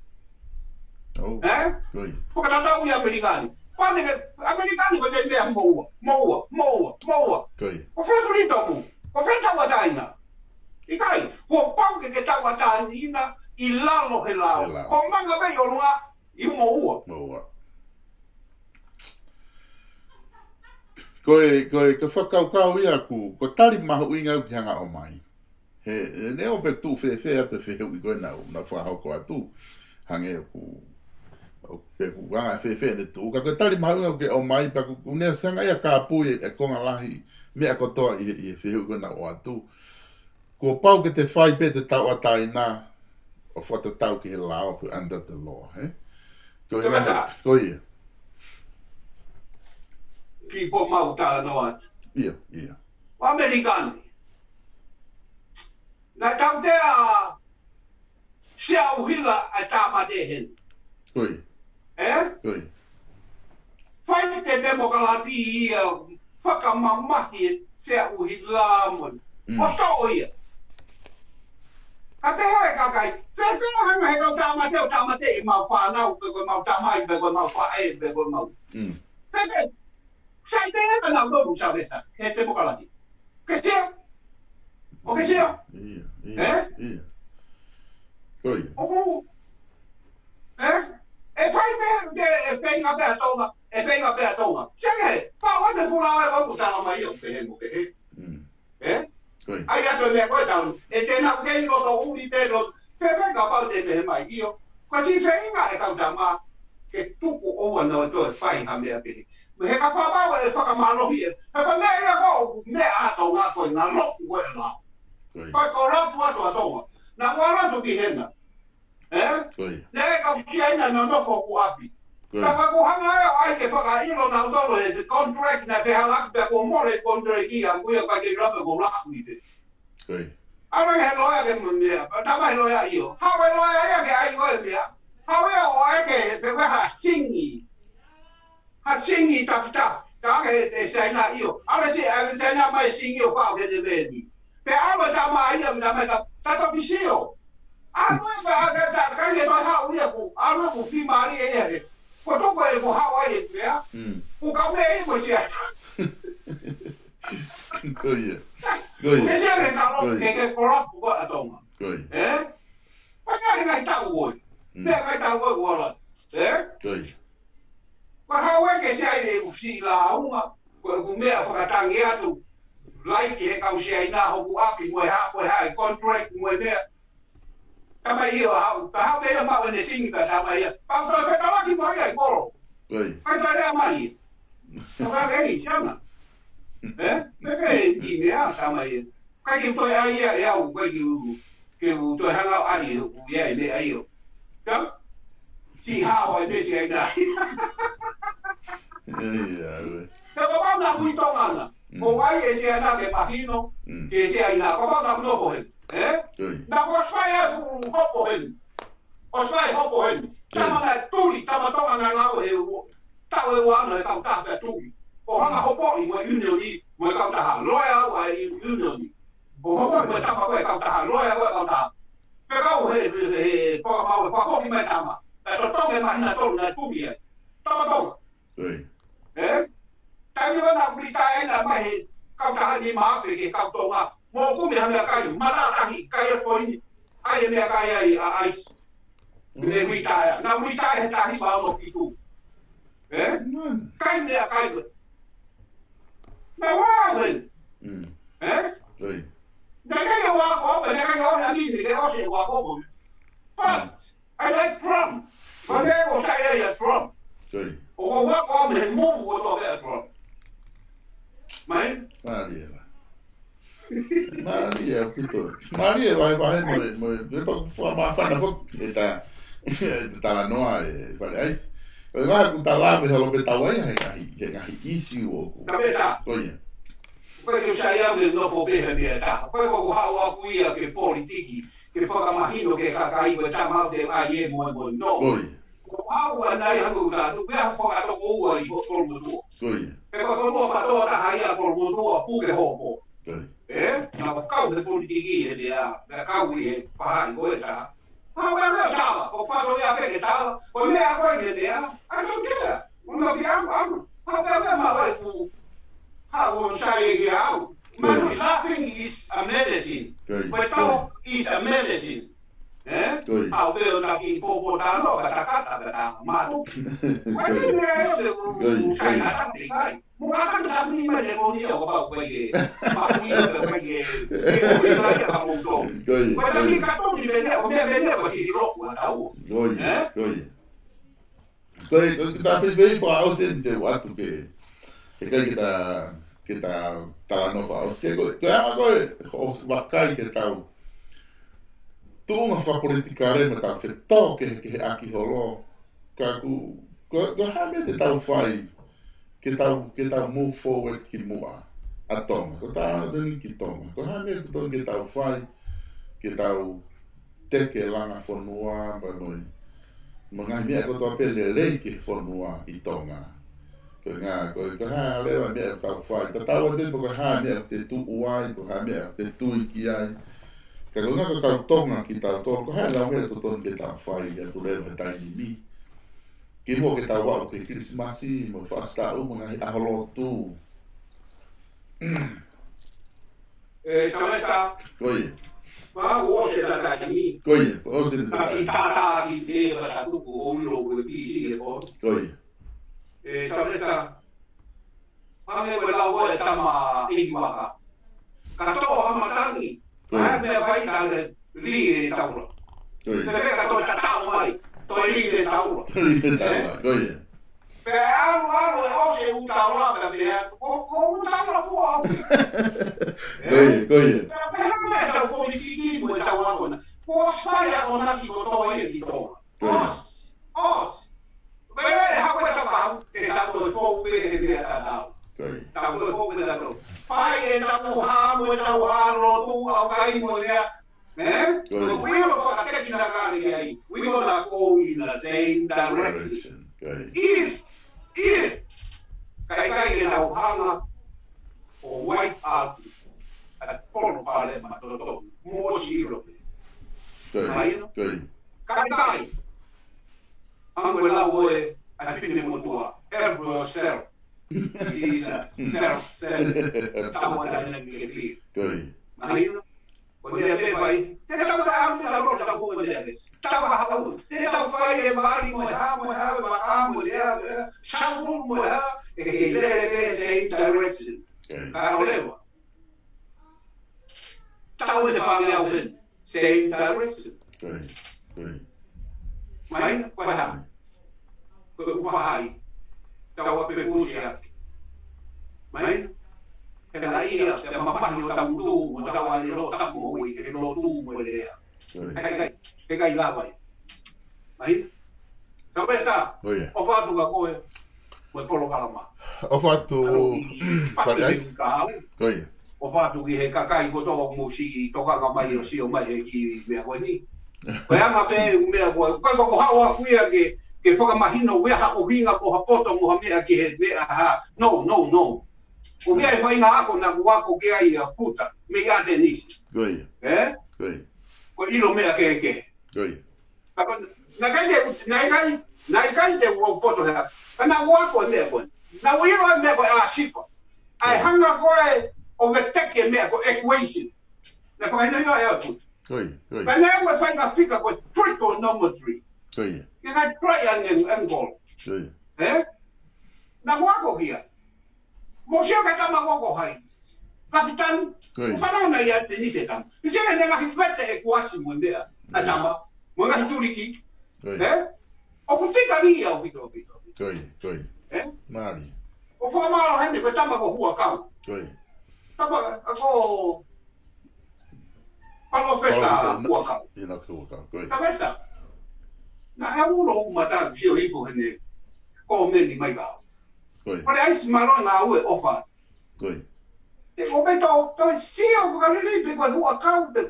Oh. Ē? Ko ia. Fakatatau ʻi ʻAmelika ni. Pane ke, ʻAmelika ni ko e te meʻa moʻua, moʻua, moʻua, moʻua. Ko ia. Ko fē freedom? Ko fē tauʻatāina? ʻIkai, kuo pau ke ke tauʻatāina ʻi lalo he lao. He lao. Ko e manga pē ʻi ʻolunga, ʻi moʻua. Moʻua. Ko e, ko e, ko e fakakaukau ia ʻaku, ko e tali mahuʻinga ʻoku ke hanga ʻo ʻomai. He, he neongo pe tuʻu fēfē atu e fehuʻi ko ena naʻa ku fakahoko atu. Hangē ʻoku, ʻoku pe ʻoku anga fēfē ʻene tuʻu. Ka ko e tali mahuʻinga ʻoku ke ʻomai pea ʻoku, ʻoku ne ʻosi hanga ia ʻo kāpui e, e konga lahi meʻa kotoa ʻi he, ʻi he fehuʻi ko ena naʻe ʻoatu. Kuo pau ke te fai pē ʻete tauʻatāina ʻo fakatatau ki he lao, put under the law, ē? Ko ia. Toketā. Ko ia. Kiʻi pō mau talanoa atu. ʻIo, ʻio. ʻAmelika ni. Naʻe tautea Sea ʻUhila ʻa e tāmate heni. Ko ia. Ē? Ko ia. Fai ʻe he temokalati ia fakamamahi ʻe Sea ʻUhila mo. Mm. ʻOsi toʻo ia. Ka pehē ʻe he kakai, fēfē hanga he kau tāmate ʻo tāmateʻi ʻemau fānau, pe ko ʻemau tamai, pe ko ʻemau faʻē, pe ko ʻemau. Mm. Fēfē, sai pē ʻenau nofo ʻi Salesa, he temokalati. Ke sio? ʻOku ke sio? ʻIo, ʻio, ē? ʻIo. Ko ia. ʻOku, ē? ʻE fai pē, ʻe, ʻe feinga pē ʻa Tonga, ʻe feinga pē ʻa Tonga. Seke, pau ʻa e fula ʻe ʻoku tala mai ʻo pehē mo pehē. Mm. Ē? Ko ia. ʻAi atu e meʻa ko e tau. ʻE te nau kei loto ʻuli pē lo. Fēfē kapau te pehē mai ʻio. Ko e siʻi feinga ʻe kau tama. ke tuku ʻoua naʻa toe fai ha meʻa pehē. Mo e heka fakamaau ʻe fakamālohi ē. He ko e meʻa ia ko ē ʻoku meʻa ʻa Tonga ko e ngalo ko e lao. Ko e kolapu atu ʻa Tonga. Naʻa ku ʻalu atu ki hena. Ē? Naʻe kau Siaina naʻa nau nofo hoku ʻapi. Ka ʻoku hanga ʻe au ʻai ke fakaʻilo nautolu he contract naʻe fehālaaki pea kuo mole contract ia, kuo ia ʻikai ke lava ko laku i te. ʻAlu he loea ke mo meʻa, pea tama he loea ʻio. Haʻu e loea ia ke ʻai ko e meʻa. Haʻu ia ʻo ʻai ke pe ko ha singi. Ha singi tafitafi. Ka ke te Siaina ʻio. ʻAlu si, ʻalu Siaina mai singi ʻo pau ke te veni. Pea ʻalu e tama ia, mo e tama ia, tata pisio. ʻAlu e pea, ka, ka, ka ke toe haʻu ia ku, ʻalu ku fimali e ia he. Ko toko e ko haʻu ai e pea. Ku kau meʻa i ko Siaina. Ko ia. Ko ia. Ke sia ke kalo, ke, ke kolapu ko ʻa Tonga. Ē? Pea ke ngaahi tau ʻoi. Pea ngaahi tau ʻoi ʻoku ala. Ē? Ko ia. Pea haʻu e ke Siaina ʻoku siʻi lāunga. Ko ʻeku meʻa fakatangi atu. Laiki he kau Siaina hoku ʻapi mo e hā, mo e hā e contract mo e meʻa. Tama ia haʻu, ka haʻu pē ia maʻu ʻene singi ka tama ia. Pea fai fetalaki mo ia ʻi kolo. Fai fai lea mai. Ka fai lea ʻi Siaina. Ē? Pea pē ʻi meʻa tama ia. ʻIkai ke u toe ʻai ia ʻe au, ʻikai ke u, ke u toe hanga ʻo ʻai ʻe hoku ia e meʻa ʻio. Ka? Siʻi hao e meʻa Siaina. Ia, ia, ue. He ko pau naʻa ku ʻi Tonga na. Ko wai e Siaina ke mahino, ke Siaina. Ko pau naʻa ku nofo heni. Ē? Naʻa ku ʻosi fai atu hopo heni. ʻOsi fai hopo heni. Tama naʻe tuli, tama Tonga naʻe ngāue he ua. Taʻu ʻe ua noa e kautaha pea tuli. ʻO hanga hopoʻi mo e unioni, mo e kautaha. Loea au ʻa e unioni. ʻO hopoʻi mo e tama ko e kautaha. Loea au ʻa e kautaha. Pea kau he, he, he, he, fakamaau e fakafoki mai tama. Pea totongi e māhina tolu naʻe tuli ai. Tama Tonga. Ē? Taimi ko ē naʻa ku litaea ai naʻe mai he kautaha ni mape ke kau Tonga. Mo kumi ha meʻakai, mala lahi, kai e poini. ʻAi e meʻakai ai, ʻa, ʻaisi. Ne litaea. Naʻa ku litaea he tahi pea ono fitu. Ē? Kai meʻakai ko ē. Naʻe ua au heni. Ē? Naʻe ʻikai ke ua ko, naʻe ʻikai ke ua na ni, ke ʻosi ua ko. But, I like Trump. Ko e meʻa ʻoku sai ai ʻa Trump. ʻOku ou ako au mei he move ʻoku tō pē ʻa Trump. Mai? Mālie la. Mālie ʻaupito. Mālie vahevahe mo e, mo e, te pa fa ma fa na fo, e ta, e ta talanoa e Fale ʻAisi. Ko e vahe ʻoku ta lave holo pē tau ai he ngaahi, he ngaahi issue ʻoku. Ka pē tā. Ko ia. Ko e ke sai au ke nofo pē he meʻa tā. Ko e ʻoku haʻu au ia ke politiki. Ke fakamahino ke kakai ko e tama au te ai e moe moe no. Ko ia. Ko au ʻanai haku ʻuta atu, pea fakatoko ua ʻi Kolomotuʻa. Ko ia. He ko Kolomotuʻa fakatō taha ia Kolomotuʻa puke hopo. Ko ia. Ē? Naʻa ku kau he politiki he meʻa, naʻa kau ʻi he pahaʻi ko e tā. Hau pea meʻa tava, ko fato ia peke tava, ko meʻa ko e meʻa, I don't care. Una pia anu, anu. Hau pea meʻa ma ko e fu, hau o sai e au. Manu, laughing is a medicine. Ko ia. But talk is a medicine. Ē? Ko ia. Hau pea o taki popo tano, kata kata, kata matu. Ko ia. Ko ia. Ko ia. Ko ia. Ko ia. Mo ka ka ka mi ma le ko ni o ka pa ko ye. Ma ko ye ka pa ye. Ko ye ka ka mo to. Ko ia, ko ia. Ka to mi bene o me bene ko hi ro ko ta u. Ko ia, ko ia. Ko ia, ko ia, kita fai fai fo au sen te watu ke. Ke kai kita, kita talanoa fo au. Ke ko, ko ia ko e, o se vakai ke tau. Tuʻunga fakapolitikale mo tau fetō ke, ke ʻaki holo. Ka ku, ko, ko e hā meʻa te tau fai, ke tau, ke tau move forward ki muʻa ʻa Tonga. Ko tā ana tonu ki Tonga. Ko e hā meʻa te tonu ke tau fai, ke tau teke langa fonua, pea mo e. Mo e ngaahi meʻa kotoa pē lelei ki he fonua ʻi Tonga. Ko e ngā, ko e, ko e hā leva meʻa te tau fai. Tatau ai pē pe ko e hā meʻa te tuʻu ai, ko e hā meʻa te tui ki ai. Ka ko e ngā ko e kau Tonga kitautolu, ko e hā e lau meʻa te tonu ke tau fai, ʻi he ʻatu leva he taimi ni. Kimuʻa ke tau aʻu ki he Kilisimasi, mo e Fakaʻosi Taʻu, mo e ngaahi ʻaho lotu. Ē, Sylvester. Ko ia. Pea ʻoku ʻosi e taimi. Ko ia, ʻoku ʻosi e taimi. Ka ki tātā ki te va tatu ko o ilo ko e pisi e ko. Ko ia. Ē, Sylvester. Hangē ko e lau ʻa e tama ʻi Vaka. Ka tō ha matangi. Ko ia. Ka meʻa vai ka le li e taula. Ko ia. Pea ka tō tatau mai. Toe lī pē taula. Toe lī pē taula, ko ia. Pea ʻalu, ʻalu ʻo ʻosi e ʻū taula pea pehē atu, ko, ko e ʻū taula pē ʻoku. Ko ia, ko ia. Pea pehē mai ʻetau politiki mo ʻetau ako na. Kuo ʻosi fai e akonaki kotoa ia ki Tonga. Ko ia. ʻOsi, ʻosi. Pea ʻe hako ʻetau kahaʻu, ʻe tau toe fou pē he meʻa tatau. Ko ia. Tau toe fou pē tatau. Fai ʻetau hā mo ʻetau hā lotu, ʻaukai mo e meʻa, ē? Ko ia. Ko e ʻilo fakatekinakale ia ai. We're gonna go in the same direction. Direction. Ko ia. If, if, ʻikai ke nau hanga ʻo wipe out ʻa e palopalema totonu. Mou ʻosi ʻilo pē. Ko ia. Mahino? Ko ia. Kakai. Hangē ko e lau ʻa e, ʻa e finemotuʻa. Help yourself. It's a self-centered. Tau ʻai ʻa e lelei ke fili. Ko ia. Mahino? Ko e meʻa pē fai. Te tau fai ʻa e meʻa ʻoku tau fai ʻa e meʻa ke. Tau fai ʻa e, te tau fai e mali mo e hā, mo e hā, mo e hā, mo e hā, mo e hā. Saulu mo e hā, ʻe kei lele pē same direction. Ko ia. Ka ʻoleva. Tau ʻene fale au heni. Same direction. Ko ia, ko ia. Mahino, ko e hā? Ko e ʻuha hai. Tau ʻape pusi ake. Mahino? He ka ia, te mamahi ʻo tau tū, mo tau ʻane lo tapu ʻo ui, he lo tū mo e lea. Ko ia. He kai, he kai lava ia. Mahino? Ka pē sa, ko ia. ʻOfa atu kia koe, mo e polokalama. ʻOfa atu, ʻAno ki Fale ʻAisi. Paki ka au. Ko ia. ʻOfa atu ki he kakai kotoa ʻoku mou siʻi tokanga mai ʻo sio mai he kiʻi meʻa ko eni. Ko e anga pē meʻa ko ē, ʻikai ko ha ʻuhinga ia ke, ke fakamahino ʻoku ʻi ai ha ʻuhinga ko ha poto mo ha meʻa ki he meʻa ha. No, no, no. ʻOku ʻi ai e faʻahinga ako naʻa ku ako ki ai ʻa Puta, mei ʻAtenisi. Ko ia. Ē? Ko ia. Ko e ʻilo meʻa kehekehe. Ko ia. Ka ko, naʻe ʻikai te, naʻe ʻikai, naʻe ʻikai te u poto hea. Ka naʻa ku ako e meʻa ko ē. Naʻa ku ʻilo e meʻa ko e ʻāsipa. ʻA e hanga ko ē ʻo veteki e meʻa ko e equation. Naʻe fakahinohino ʻe au Puta. Ko ia, ko ia. Pea naʻe ʻi ai e faʻahinga fika ko e trigonometry. Ko ia. Ke ngaahi triangle, angle. Ko ia. Ē? Naʻa ku ako ki ai. Mou sio ki he tama ko ē ko hai. Kapitani, ko ia. ʻOku fanongo ʻi ʻAtenisi e tama. Mou sio ki heʻene ngaahi vete ʻe kuasi mo e meʻa. ʻA e tama. Mo e ngaahi tuliki. Ko ia. Ē? ʻOku tika ni ia ʻaupito, ʻaupito, ʻaupito. Ko ia, ko ia. Ē? Mālie. ʻOku fakamālō heni, ko e tama ko Huʻakau. Ko ia. Tama, ʻa ko Palōfesa Palōfesa ʻIna-, Huʻakau. ʻInoke Huʻakau, ko ia. Palōfesa. Naʻe ulo u mata sio ipo heni. Ko meni mai kau. Ko ia. Fale ʻAisi mālō ngāue ʻofa. Ko ia. ʻE ko me tau, tau sio ko ka lelei pē ko Huʻakau pē.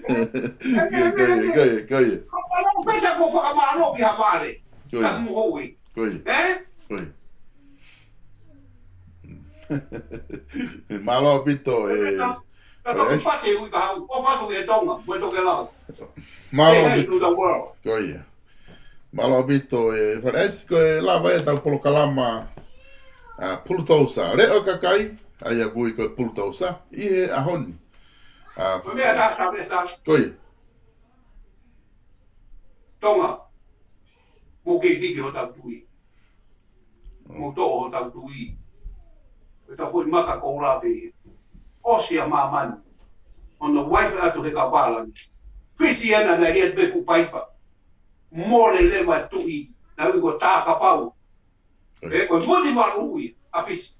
Ko ia, ko ia, ko ia, ko ia. Ko Palōfesa ko fakamālō ki ha vale. Ko ia. Ka mo hoi. Ko ia. Ē? Ko ia. Mālō ʻaupito e. Ka, ka tau Fale ʻAisi. Pate ui ka hau, ʻofa atu ki he Tonga, mo e tokelau. Mālō ʻaupito. Say hi to the world. Ko ia. Mālō ʻaupito e Fale ʻAisi, ko e lava ʻetau polokalama, ʻa, Pulutousa. Leʻo e kakai, ʻa ia ʻoku ui ko e Pulutousa, ʻi he ʻaho ni. ʻA, Ko e meʻa tā sa me sa. Ko ia. Tonga. Mou kei piki hotau tui. Mou toʻo hotau tui. Ko ʻetau foʻi maka koula pē. ʻOsi ʻa māmani. Hono wipe atu he kau pālangi. Fisi ena naʻe ʻi ai pē fuʻu paipa. Mole leva e tuʻi. Naʻe ui ko Takapau. Ē, ko e moni malu ia, ʻa Fisi.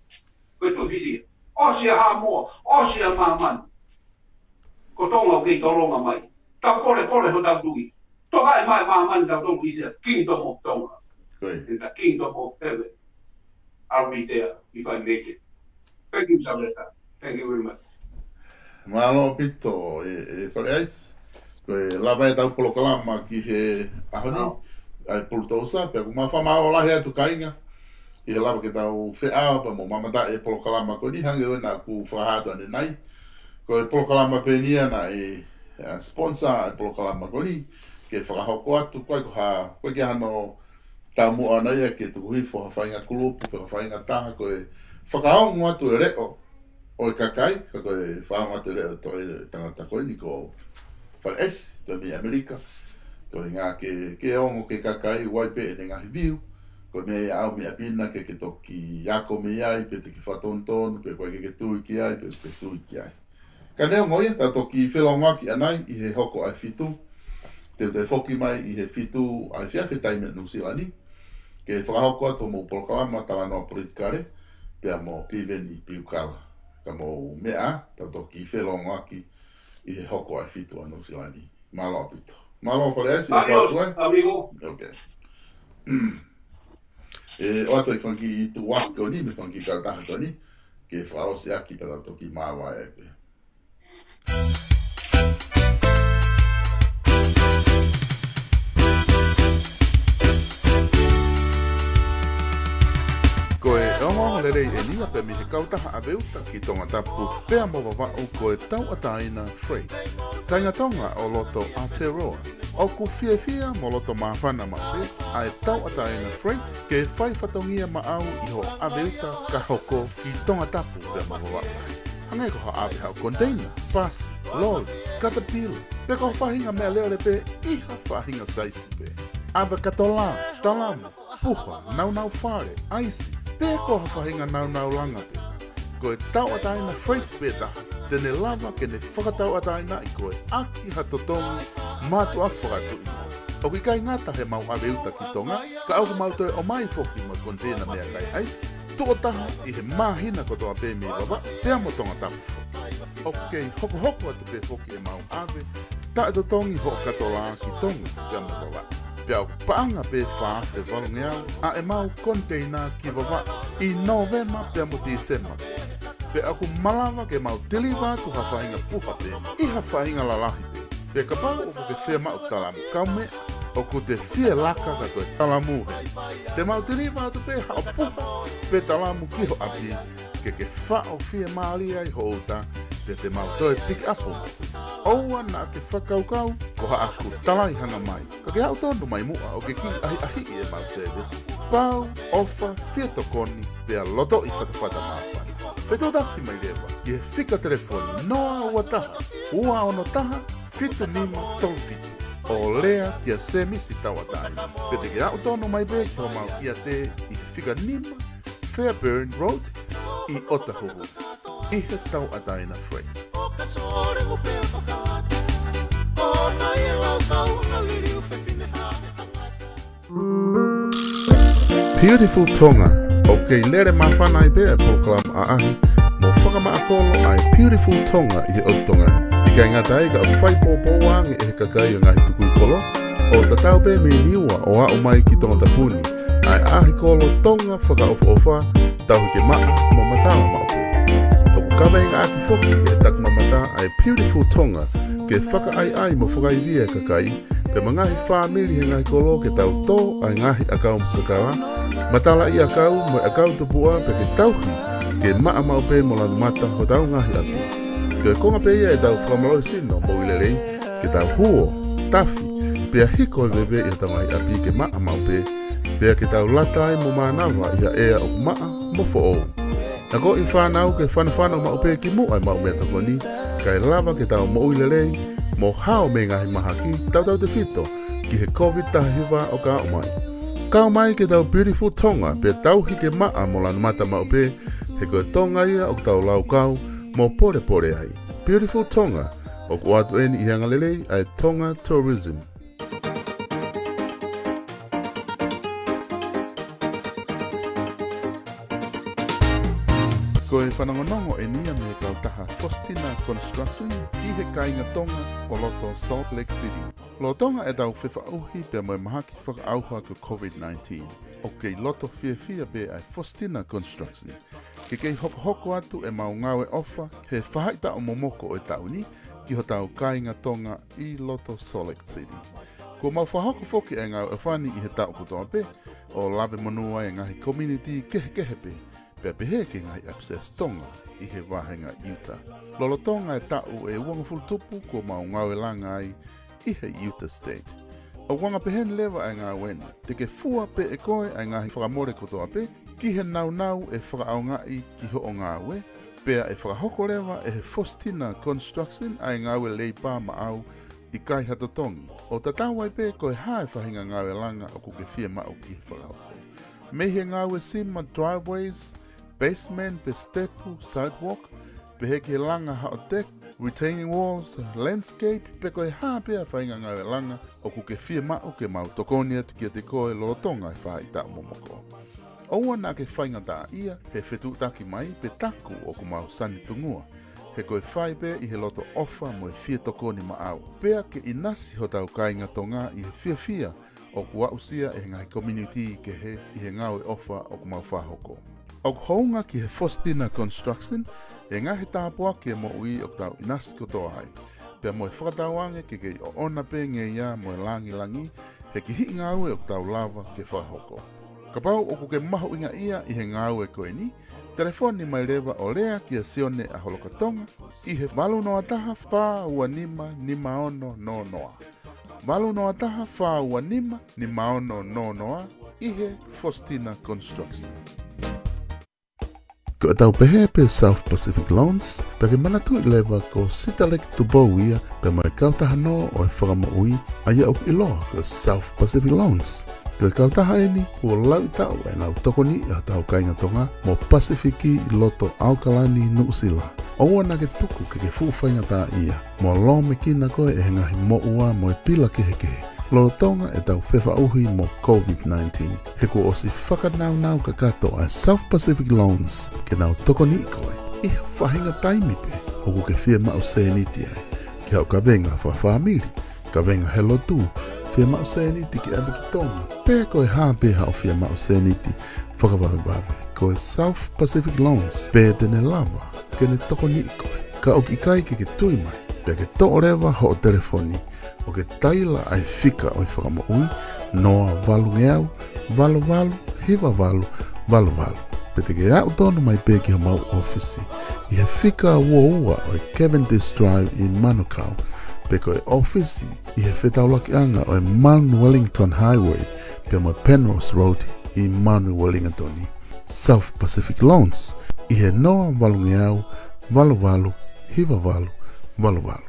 Ko e tuʻi Fisi ia. ʻOsi ʻa Haʻamoa, ʻosi ʻa māmani. Ko Tonga ʻoku kei tolonga mai. Tau kole kole hotau tui. Toka e mai māmani tau tolu ʻi he Kingdom of Tonga. Ko ia. In the Kingdom of Heaven. I'll be there if I make it. Thank you, Sylvester. Thank you very much. Mālō ʻaupito e, e Fale ʻAisi. Ko e lava ʻetau polokalama ki he ʻaho ni. ʻAo. ʻA e Pulutousa, pea ʻoku mau fakamālō lahi atu kāinga. ʻI he lava ke tau feʻao pea mo mamata e polokalama ko eni hangē ko ena ʻoku fakahā atu ʻanenai. Ko e polokalama pē eni ia naʻe, ʻa, sponsor e polokalama ko eni. Ke fakahoko atu, ko e ko ha, ko e ke hano taumuʻa ʻana ia ke tuku hifo ha faʻahinga kulupu, pe ha faʻahinga taha ko e fakaongo atu e leʻo ʻo e kakai, ka ko e fakaongo atu e leʻo ʻo e tangata ko eni ko Fale ʻAisi, ko e mei ʻAmelika, ko e ngaahi ke, ke ongo ki he kakai, ʻoku ʻi ai pē ʻene ngaahi view, ko e meʻa ia ʻoku ʻaupito ke, ke toki ako mei ai, pe te ke fakatonutonu, pe ko e ke, ke tui ki ai, pe, pe tui ki ai. Ka neongo ia, tau toki felōngoaki ʻanai ʻi he hoko ʻa e fitu. Te u toe foki mai ʻi he fitu ʻa e efiafi he taimi ʻa Nuʻusila ni, ke fakahoko atu hoʻomou polokalama talanoa politikale, pea mo Piveni Piukala. Ka mou meʻa, tau toki felōngoaki ʻi he hoko ʻa e fitu ʻa Nuʻusila ni. Mālō ʻaupito. Mālō Fale Aisi, Adios, amigo. Okay. ʻE, ʻoatu e fanga kiʻi tuʻuaki ko eni, mei he fanga kiʻi kautaha ko eni, ke fakaʻosi ʻaki pea tau toki māvae ai pē. Ko e ongoongo lelei eni ia pē mei he kautaha ʻAve Uta ki Tongatapu, pea mo Vavaʻu ko e Tauʻatāina Freight. Kāinga Tonga ʻo loto Aotearoa, ʻoku fiefia mo loto māfana maʻu pē ʻa e Tauʻatāina Freight ke fai fatongia maʻau ʻi hoʻo ʻave uta ka hoko ki Tongatapu pea mo Vavaʻu. Hangē ko ha ʻave haʻo konteina, pasi, loli, katapila, pe ko ha faʻahinga meʻalele pē ʻi ha faʻahinga saisi pē. ʻAve katolā, talamu, puha, naunau fale, ʻaisi, pe ko ha faʻahinga naunau langa pē. Ko e Tauʻatāina Freight pē taha te ne lava ke ne fakatauʻatāinaʻi koe ʻaki ha totongi mātuʻaki fakatuʻi moʻoni. ʻOku ʻikai ngata heʻemau ʻave uta ki Tonga, ka ʻoku mau toe ʻomai foki mo e konteina meʻakai ʻaisi, tuʻo taha ʻi he māhina kotoa pē mei Vavaʻu pea mo Tongatapu foki. ʻOku kei hokohoko atu pē foki ʻemau ʻave taʻetotongi hoʻo katolā ki Tonga pea mo Vavaʻu. Pea ʻoku paʻanga pē fā afe valungeau ʻa ʻemau konteina ki Vavaʻu ʻi Nōvema pea mo Tīsema. Pea ʻoku malava ke mau tiliva atu ha faʻahinga puha pē ʻi ha faʻahinga lalahi pē. Pea kapau ʻoku ke fiemaʻu talamu kaumeʻa, ʻoku te fie laka ka ko e talamu hē. Te mau tiliva atu pē haʻo puha pe talamu ki ho ʻapi, ke ke faʻo fiemālie ai ho uta, pea te mau toe pick up. ʻOua naʻa ke fakakaukau ko haʻaku talai hanga mai. Ka ke aʻu tonu mai muʻa ʻo ke kiʻi ʻahiʻahiʻi ʻemau service. Pau, ʻofa, fie tokoni, pea lotoʻi fatafata māfana. Fetuʻutaki mai leva ki he fika telefoni noa ua taha, ua ono taha, fitu nima tolu fitu. ʻO lea kia Semisi Tauʻatāina. Pe te ke aʻu tonu mai pē ki homau ʻiate ʻi he fika nima Fairburn Road ʻi ʻOtahuhu, ʻi he Tauʻatāina Freight. Beautiful Tonga. ʻOku kei lele māfana ai pē ʻa e polokalama ʻaʻahi mo fakamaʻa kolo ʻa e Beautiful Tonga ʻi he ʻotu Tonga ni. ʻIkai ngata ai ka ʻoku fai poupou ange ʻe he kakai ʻo e ngaahi tukui kolo ʻo tatau pē mei Niua ʻo aʻu mai ki Tongatapu ni ʻa e ʻaʻahi kolo Tonga fakaʻofoʻofa, tauhi ke maʻa mo matala maʻu pē. ʻOku kaveinga ʻaki foki ʻe he takimamata ʻa e Beautiful Tonga ke fakaʻaiʻai mo fakaivia e kakai pea mo e ngaahi fāmili he ngaahi kolo ke tau tō ʻa e ngaahi ʻakau mokakala, matalaʻiʻakau mo e ʻakau tupuʻa pea ke tauhi ke maʻa maʻu pē mo lanu mata hotau ngaahi ʻapi. Ko e konga pē ia ʻetau fakamālohisino moʻui lelei, ke tau huo, tafi, pea hiko e veve ʻi hotau ngaahi ʻapi ke maʻa maʻu pē, pea ke tau lata ai mo mānava ʻi ha ʻea ʻoku maʻa mo foʻou. Naʻa ko e fānau ke fanafana maʻu pē ki muʻa ʻemau meʻatokoni, kae lava ke tau moʻui lelei mo hao mei he ngaahi mahaki, tautautefito ki he COVID taha hiva ʻoku aʻu mai. Kau mai ki heʻetau Beautiful Tonga pea tauhi ke maʻa mo lanu mata maʻu pē, he ko e Tonga ia ʻoku tau laukau mo polepole ai. Beautiful Tonga, ʻoku ʻoatu eni ʻi he angalelei ʻa e Tonga Tourism. Ko e fanongonongo eni ia mei he kautaha Faustina Construction ʻi he kāinga Tonga ʻo loto Salt Lake City. Lolotonga ʻetau fefaʻuhi pea mo e mahaki fakaʻauha ko e COVID nineteen, ʻoku kei loto fiefia pē ʻa e Faustina Construction ke kei hokohoko atu ʻemau ngāue ʻofa he faʻahitaʻu momoko ʻo e taʻu ni ki hotau kāinga Tonga ʻi loto Salt Lake City. Kuo mau fakahoko foki ʻa e ngāue ʻofa ni ʻi he taʻu kotoa pē, ʻo lave monū ai e ngaahi community kehekehe pē, pea pehē ki he ngaahi ʻapisiasi Tonga ʻi he vāhenga Utah. Lolotonga e taʻu ʻe uangofulu tupu kuo mau ngāue langa ai ʻi he Utah State. ʻOku anga pehē ni leva ʻa e ngāue ni. Te ke fua pē ʻe koe ʻa e ngaahi fakamole kotoa pē ki he nāunau ʻe fakaʻaongaʻi ki hoʻo ngāue, pea ʻe fakahoko leva ʻe he Faustina Construction ʻa e ngāue leipa maʻau ʻikai ha totongi, ʻo tatau ai pē ko e hā e faʻahinga ngāue langa ʻoku ke fiemaʻu ke fakahoko. Mei he ngāue sima driveways, basement pe sitepu, sidewalk, pehē ki he langa haʻo deck, retaining walls, landscape, pe ko e hā pē ha faʻahinga ngāue langa ʻoku ke fiemaʻu ke mau tokoni atu kiate koe lolotonga e faʻahitaʻu momoko. ʻOua naʻa ke faingataʻaʻia he fetuʻutaki mai pe taku ʻoku mau sanitungua, he ko e fai pē ʻi he loto ʻofa mo e fie tokoni maʻau, pea ke ʻinasi hotau kāinga Tonga ʻi he fiefia ʻoku aʻusia ʻe he ngaahi community kehe ʻi he ngāue ʻofa ʻoku mau fakahoko. ʻOku hounga ki he Faustina Construction e ngaahi tāpuaki e moʻui ʻoku tau ʻinasi kotoa ai, pea mo e fakatauange ke kei ʻoʻona pē ngeia mo e langilangi he kihiʻi ngāue ʻoku tau lava ke fakahoko. Kapau ʻoku ke mahuʻingaʻia ʻi he ngāue ko eni, telefoni mai leva ʻo lea kia Sione ʻAholokatonga ʻi he valu noa taha fā ua nima nima ono noa noa. Valu noa taha fā ua nima nima ono noa noa ʻi he Faustina Construction. Ko ʻetau pehē pē South Pacific Loans, pea ke manatuʻi leva ko Sitaleki Tupou ia, pea mo e kautaha nō ʻo e fakamoʻui, ʻa ia ʻoku ʻiloa ko South Pacific Loans. Ko e kautaha eni kuo lauʻi taʻu ʻenau tokoniʻi hotau kāinga Tonga mo Pasifiki ʻi loto ʻAokalani, Nuʻusila. ʻOua naʻa ke tuku ke ke fuʻu faingataʻaʻia mo lōmekina koe ʻe he ngaahi moʻua mo e pila kehekehe lolotonga ʻetau fefaʻuhi mo COVID nineteen. He kuo ʻosi fakanaunau kakato ʻa e South Pacific Loans ke nau tokoniʻi koe ʻi ha faʻahinga taimi pē ʻoku ke fiemaʻu sēniti ai, ki haʻo kavenga fakafāmili, kavenga he lotu, fiemaʻu sēniti ke ʻave ki Tonga, pe ko e hā pē haʻo fiemaʻu sēniti fakavavevave, ko e South Pacific Loans pē te ne lava ke ne tokoniʻi koe. Ka ʻoku ʻikai ke ke tui mai, pea ke toʻo leva hoʻo telefoni ʻo ke taila ʻa e fika ʻo e fakamoʻui, noa valungeau valu valu hiva valu valu valu. Pe te ke aʻu tonu mai pē ki homau ʻōfisi ʻi he fika ua ua ʻo e Cavendish Drive ʻi Manukau, pe ko e ʻōfisi ʻi he fetaulakiʻanga ʻo e Mount Wellington Highway pea mo e Penrose Road ʻi Mount Wellington. South Pacific Loans ʻi he noa valungeau valu valu hiva valu valu valu.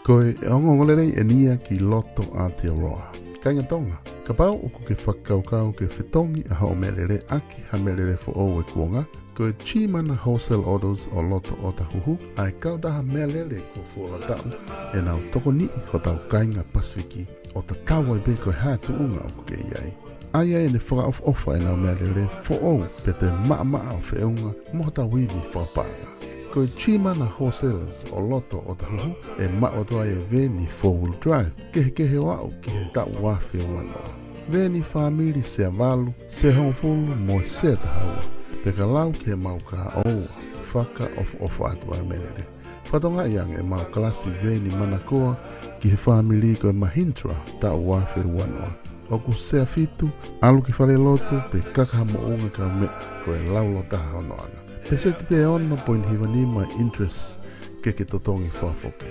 Ko e ongoongolelei eni ia ki loto Aotearoa. Kāinga Tonga, kapau ʻoku ke fakakaukau ke fetongi ʻa hoʻo meʻalele ʻaki ha meʻalele foʻou ʻi he kuonga, ko e Chimana Wholesale Autos ʻo loto ʻOtahuhu, ʻa e kautaha meʻalele kuo fuoloa taʻu ʻenau tokoniʻi hotau kāinga Pasifiki, ʻo tatau ai pē ko e hā e tuʻunga ʻoku ke ʻi ai. ʻA ia ʻene fakaʻofoʻofa ʻenau meʻalele foʻou pea toe maʻamaʻa ʻo feʻunga mo hotau ivi fakapaʻanga. Ko e Chimana Wholesalers ʻo loto ʻOtahuhu ʻe maʻu atu ai e veeni four wheel drive kehekehe ʻo aʻu ki he taʻu ua afe ua noa. Veeni fāmili sea valu, sea hongofulu mo e sea taha ua, pea ka lau ki he mau kā ʻoua, fakaʻofoʻofa atu ʻa e meʻalele. Fakatokangaʻi ange ʻemau kalasi veeni manakoa ki he fāmili ko e Mahindra taʻu ua afe ua noa. ʻOku sea fitu, ʻalu ki falelotu pe kaka ha moʻunga kaumeʻa ko e laulo taha hono ʻana. Peseti pē ono poini hiva nima interest ke ke totongi fakafoki.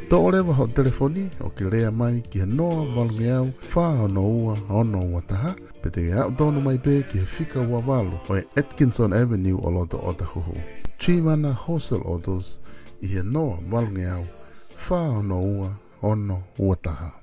Toʻo leva hoʻo telefoni ʻo ke lea mai ki he noa valungeau fā ono ua ono ua taha, pe te ke aʻu tonu mai pē ki he fika ua valu ʻo e Atkinson Avenue ʻo loto ʻOtahuhu. Chimana Wholesale Autos ʻi he noa valungeau fā ono ua ono ua taha.